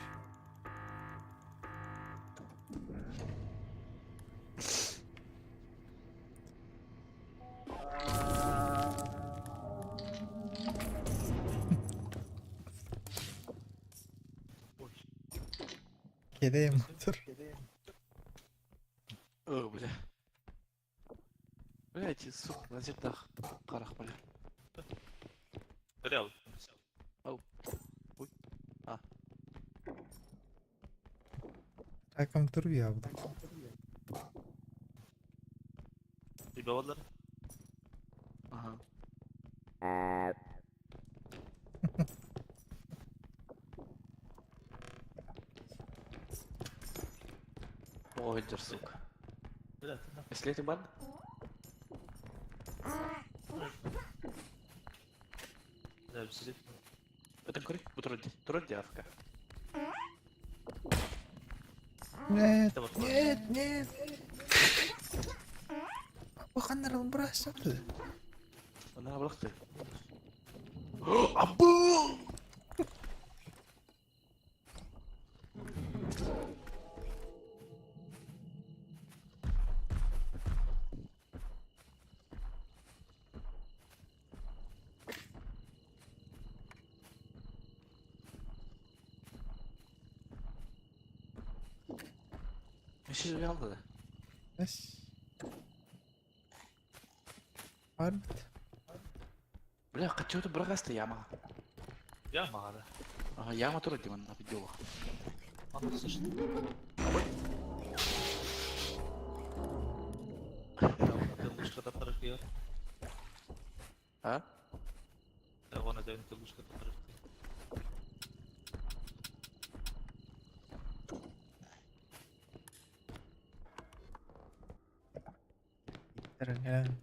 Келейм тур. О, бля. Блять, сука, лазердах харах, бля. Реал. Ой. А. Раком тур явды. Ребята, Ага. Ой, дер, сука. Бля, Если это бан? Да, сидит. Это кури? Бутроди. Троди авка. Нет, нет, нет. Баханнар бросаты. Она блахты. Абу! Мешil aldı. Эс. Арбит. Бля, хочу это брагасты яма. Я мага. Ага, яма тоже диман на видео. Аны слышно. А? Вон это лучше Терген.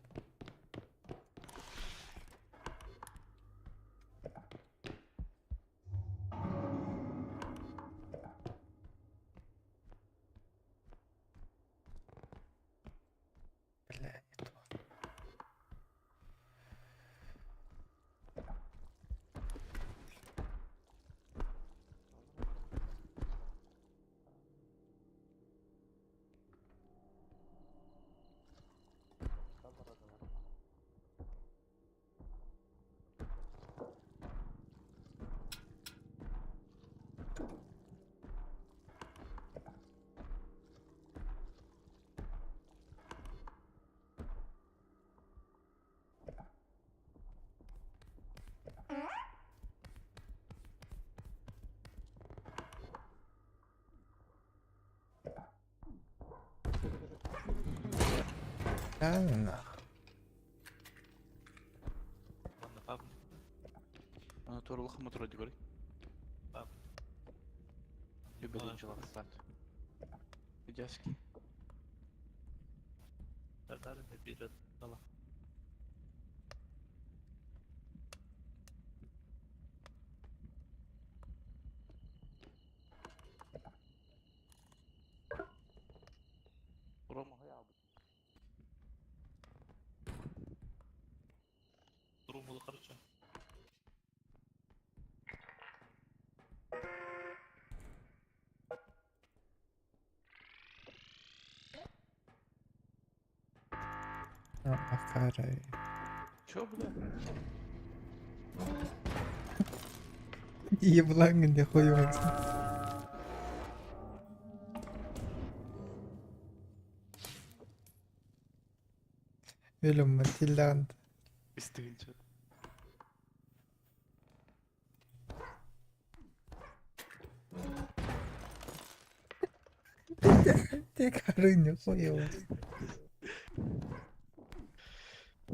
Бля, не то. Правильно. Ладно, пап. Ана турлах мотор дигори. Пап. Любит джилах сат. Видяшки. Акарай. Чё, бля? Еблан, где хуй возьми. Өлөм Матильдант. Истигинче. Ты коры хуй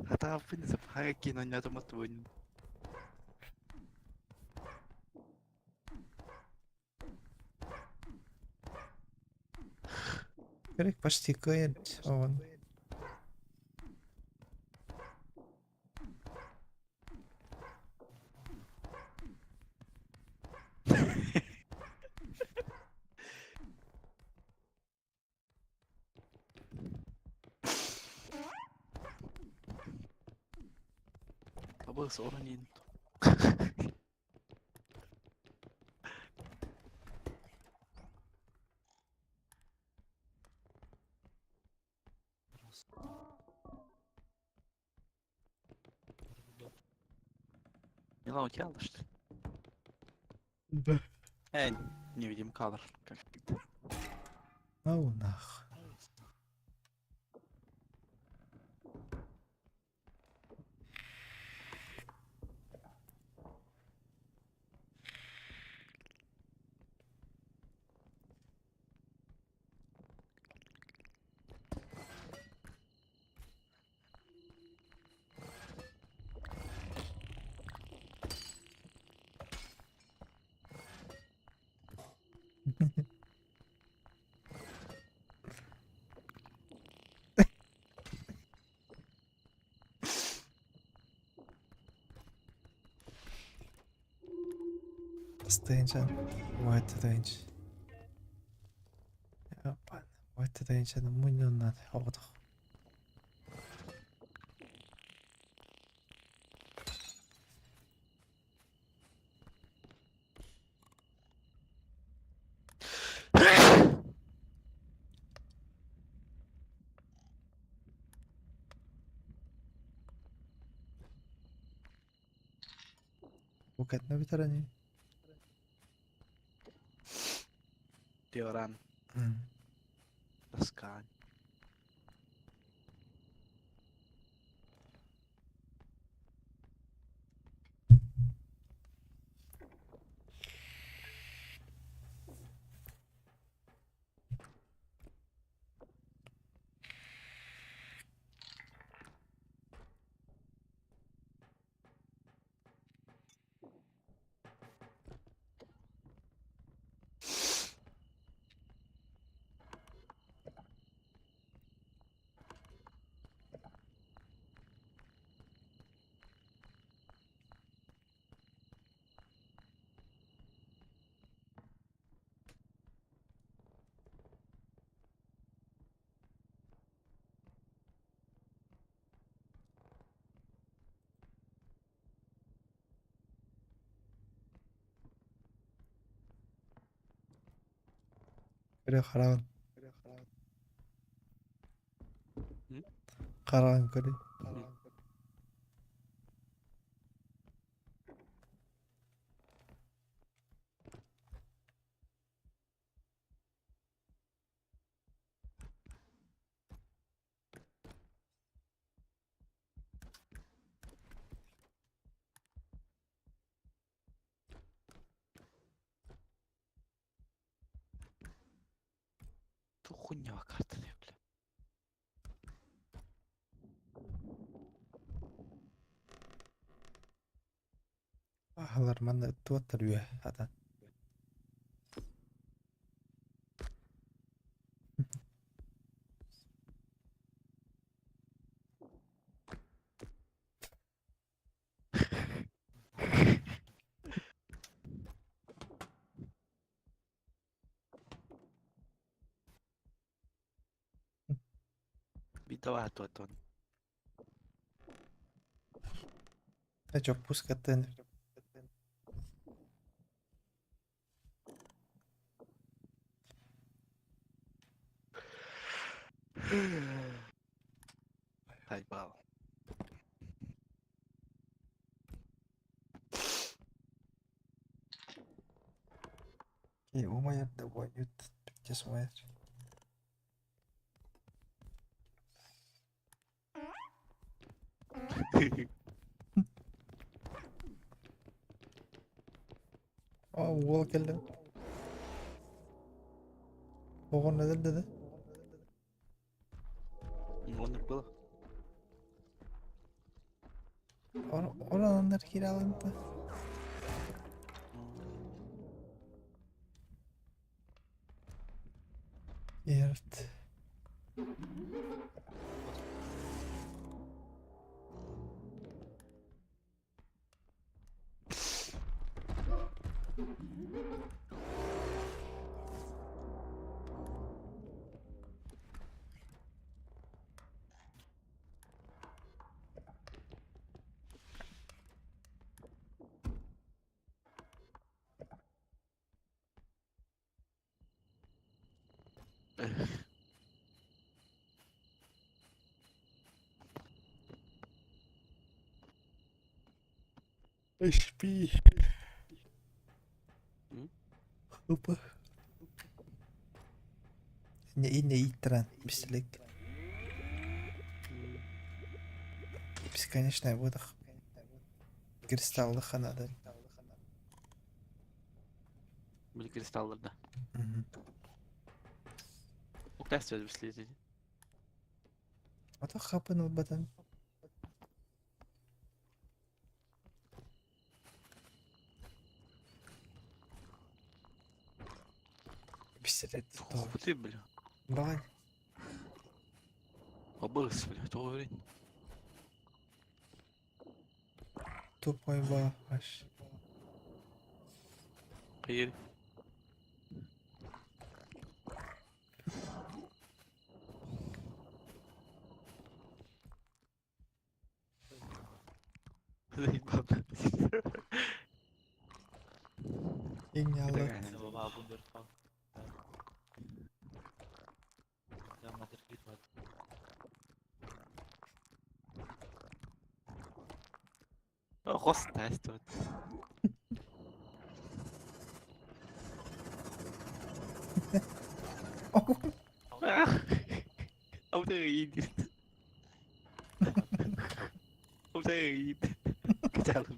Хатааппын сапхага кинонятомат буйн. Керек почти кыйын он. Абыс оранин. Милан, у тебя что ли? Да. Эй, невидим кадр, как всегда. Ну нах. Стенчан. Вот тенч. Опа. Вот тенчан муньоннан оҕотох. Букетна бүтэрани. Диоран, Тоскань. Көрө хараан. М? Хараан көрө. Ту хуйня карта, бля. Ахалар манна туаттар үө ата. Табаатуотун. Чоппускаттан Хайбал. Умайар да уойут бүттес умайар. Aa уол кэллэ. Оҕо neler dedi? Оннук было. Oranlar kiralandı. Evet. HP. Опа. Не итран, бислик. Бесконечная выдох. Кристаллы ханада. Били кристалларда. Уктас бислизи. Ото хапын батан. Пистолет. Ты, бля. Давай. Обыс, бля, то говори. Тупой баш. Поедь. Заебал. Инялы. Хос тестовать. Ông thấy gì? Ông thấy gì? Cái chào luôn.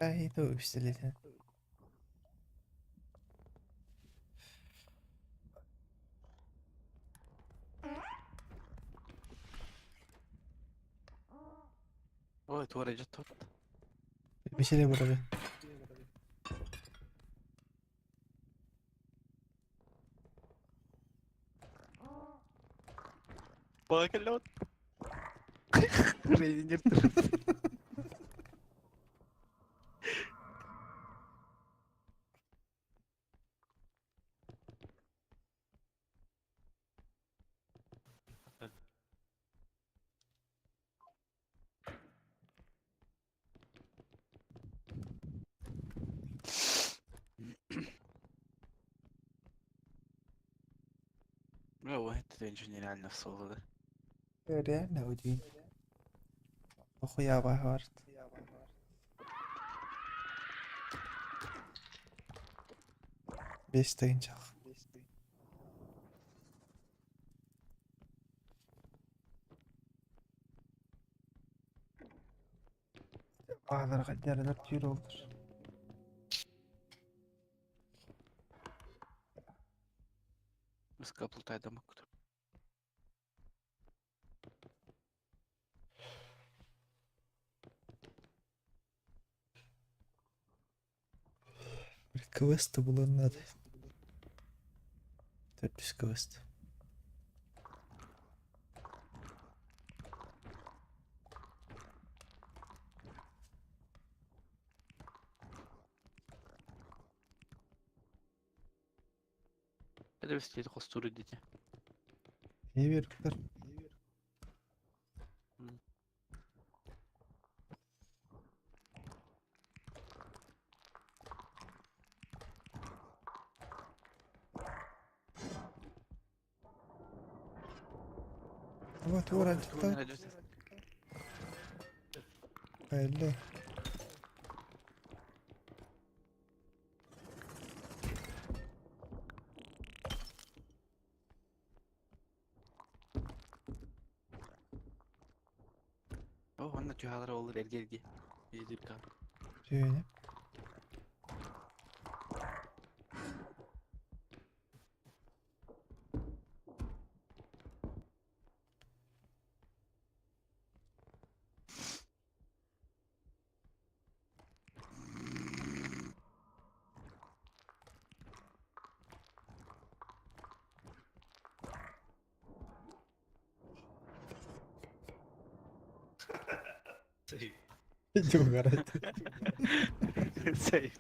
Ай, то пистолет. Ой, туора жат тут. Бисиле burada. Бакалот. Рейнер. Ой, это ничего нереально в соло, да? Реально удивительно. Охуя багарт. Бес тыгынчах. Ağlar dereler tüyür olur. Скаплутайда мукт. Квест буланнады. Төрдүс квест. Это бистиэти хостуур дите. Не бериптер. Вот ууралдьыттар Belli. О, онно түһалар олор эрге-эрге. Биир кар. Түйүнэ. Sì. Дьугарат. Сейф.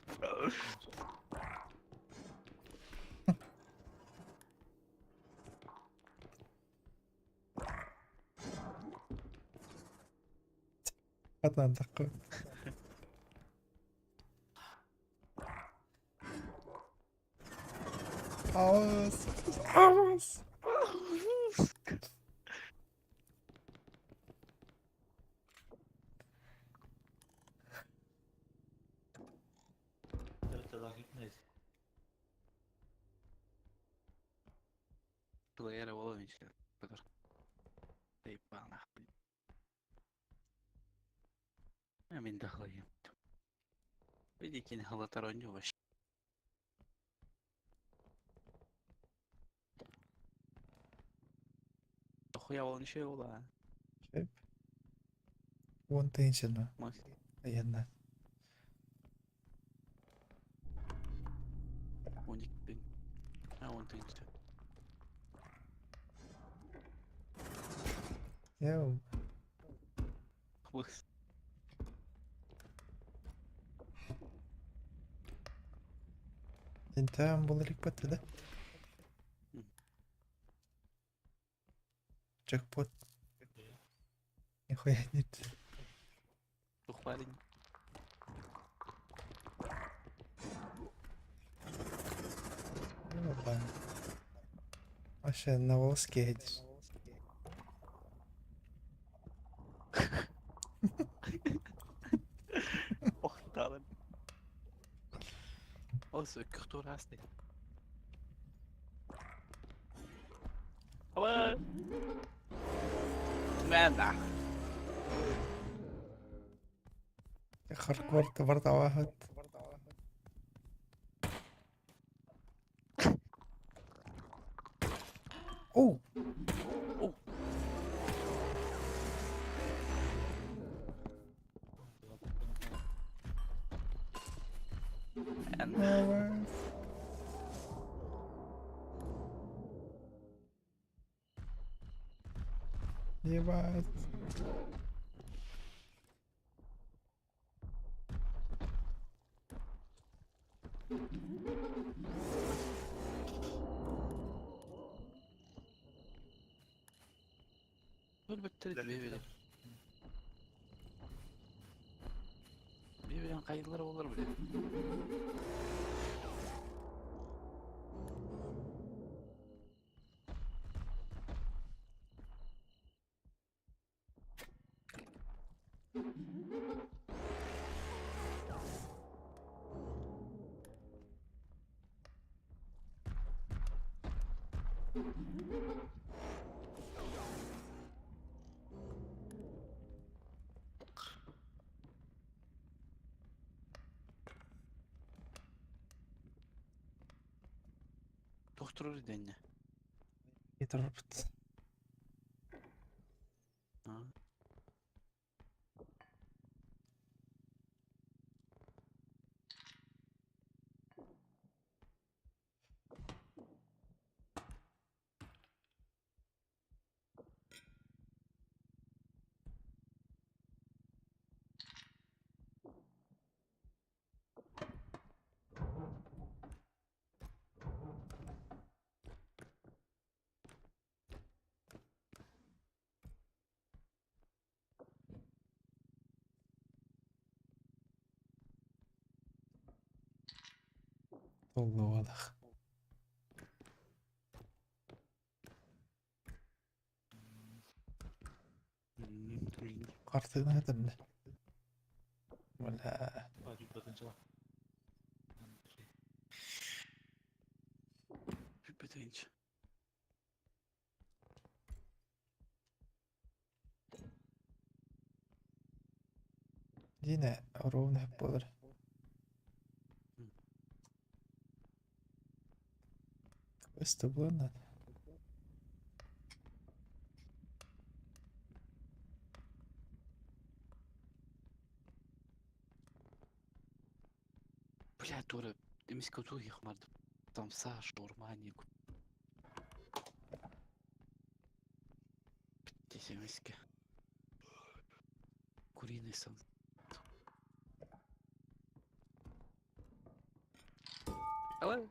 Хатан такой. Аус. Аус. Плеера Воловичка. Ебана. Мин дахлайым. Видите, не халатароню вообще. Хуя ол неше ола. Уон тыынчына. Мас. Айанна. Он икки. А он тыынча. Я Хвыс. интаан буларик батты да. Джекпот. Нихуя нет. Тух парень. Ну да. Вообще на волоске едешь. Охталым. Осы күртур асты. Аба. Мен да. Хардкор барда Оу! Оу. Мен. Авас. Ебать. Бұл бітті бейбілен. Бейбілен қайдылар олар біле. Доктор дэнне. Кетіріпті. А. Толлубатах. Хартыына этэмнэ. Бля. Бүппэтинч. Дина ровно буолар. Квест булан Бля, тура, эмискэ туох марды. Самса, шаурма, не Здесь эмискэ. Куриный сон. Hello.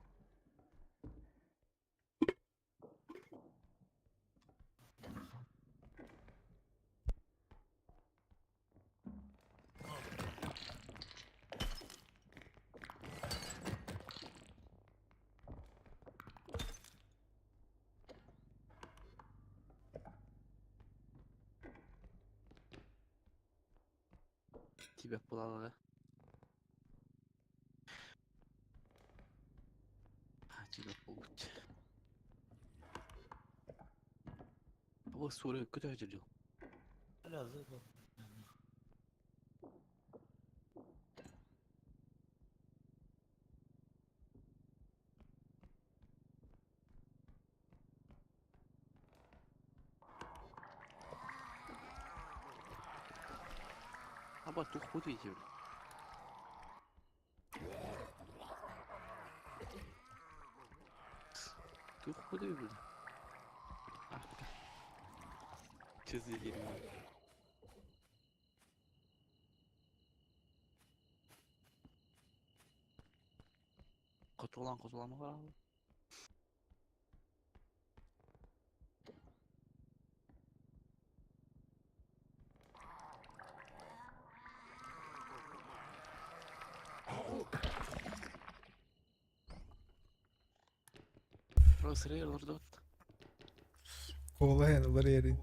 Тебя пулала. А, тебя путь. Бу сура көтө Ла Аба тух путаете, бля. Тух путаю, бля. А, бля. Че за дерьмо? Котулан котулан бар Сырыйыр олордубут. Куолаһын ылар ерин.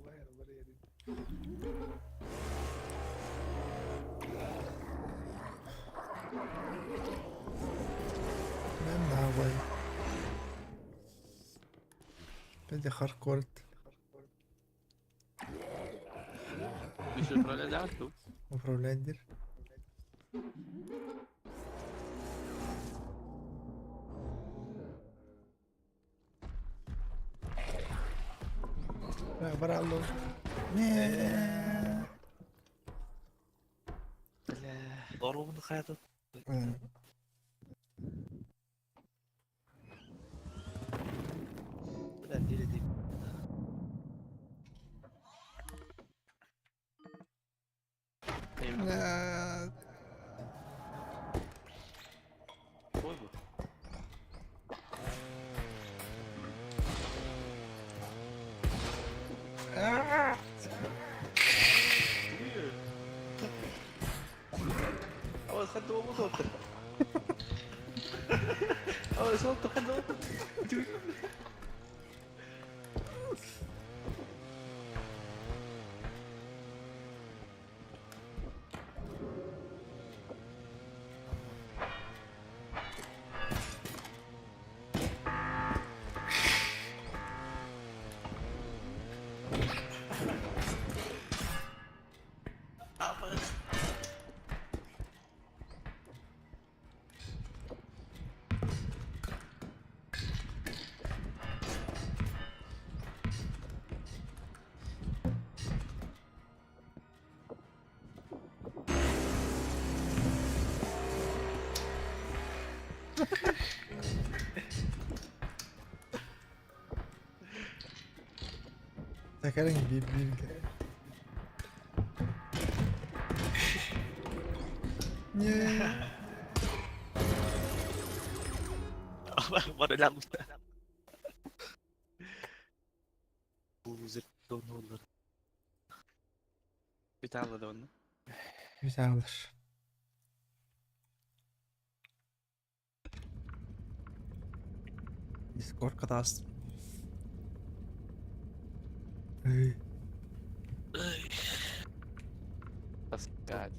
Мен наабай. Беде хардкор. Миш управляет ту? Управлять дир. Баралло. Не. Бля. Ровно хайата. Бля, дире ди. Бля. Ой, бу. أول خد هو أول صوت خد هو. Такарың bir bir. Не. Бара лагуста. Бу зер донолар. Биталла да онно. Güzel alır. Дискордка таас. Эй. Таскать.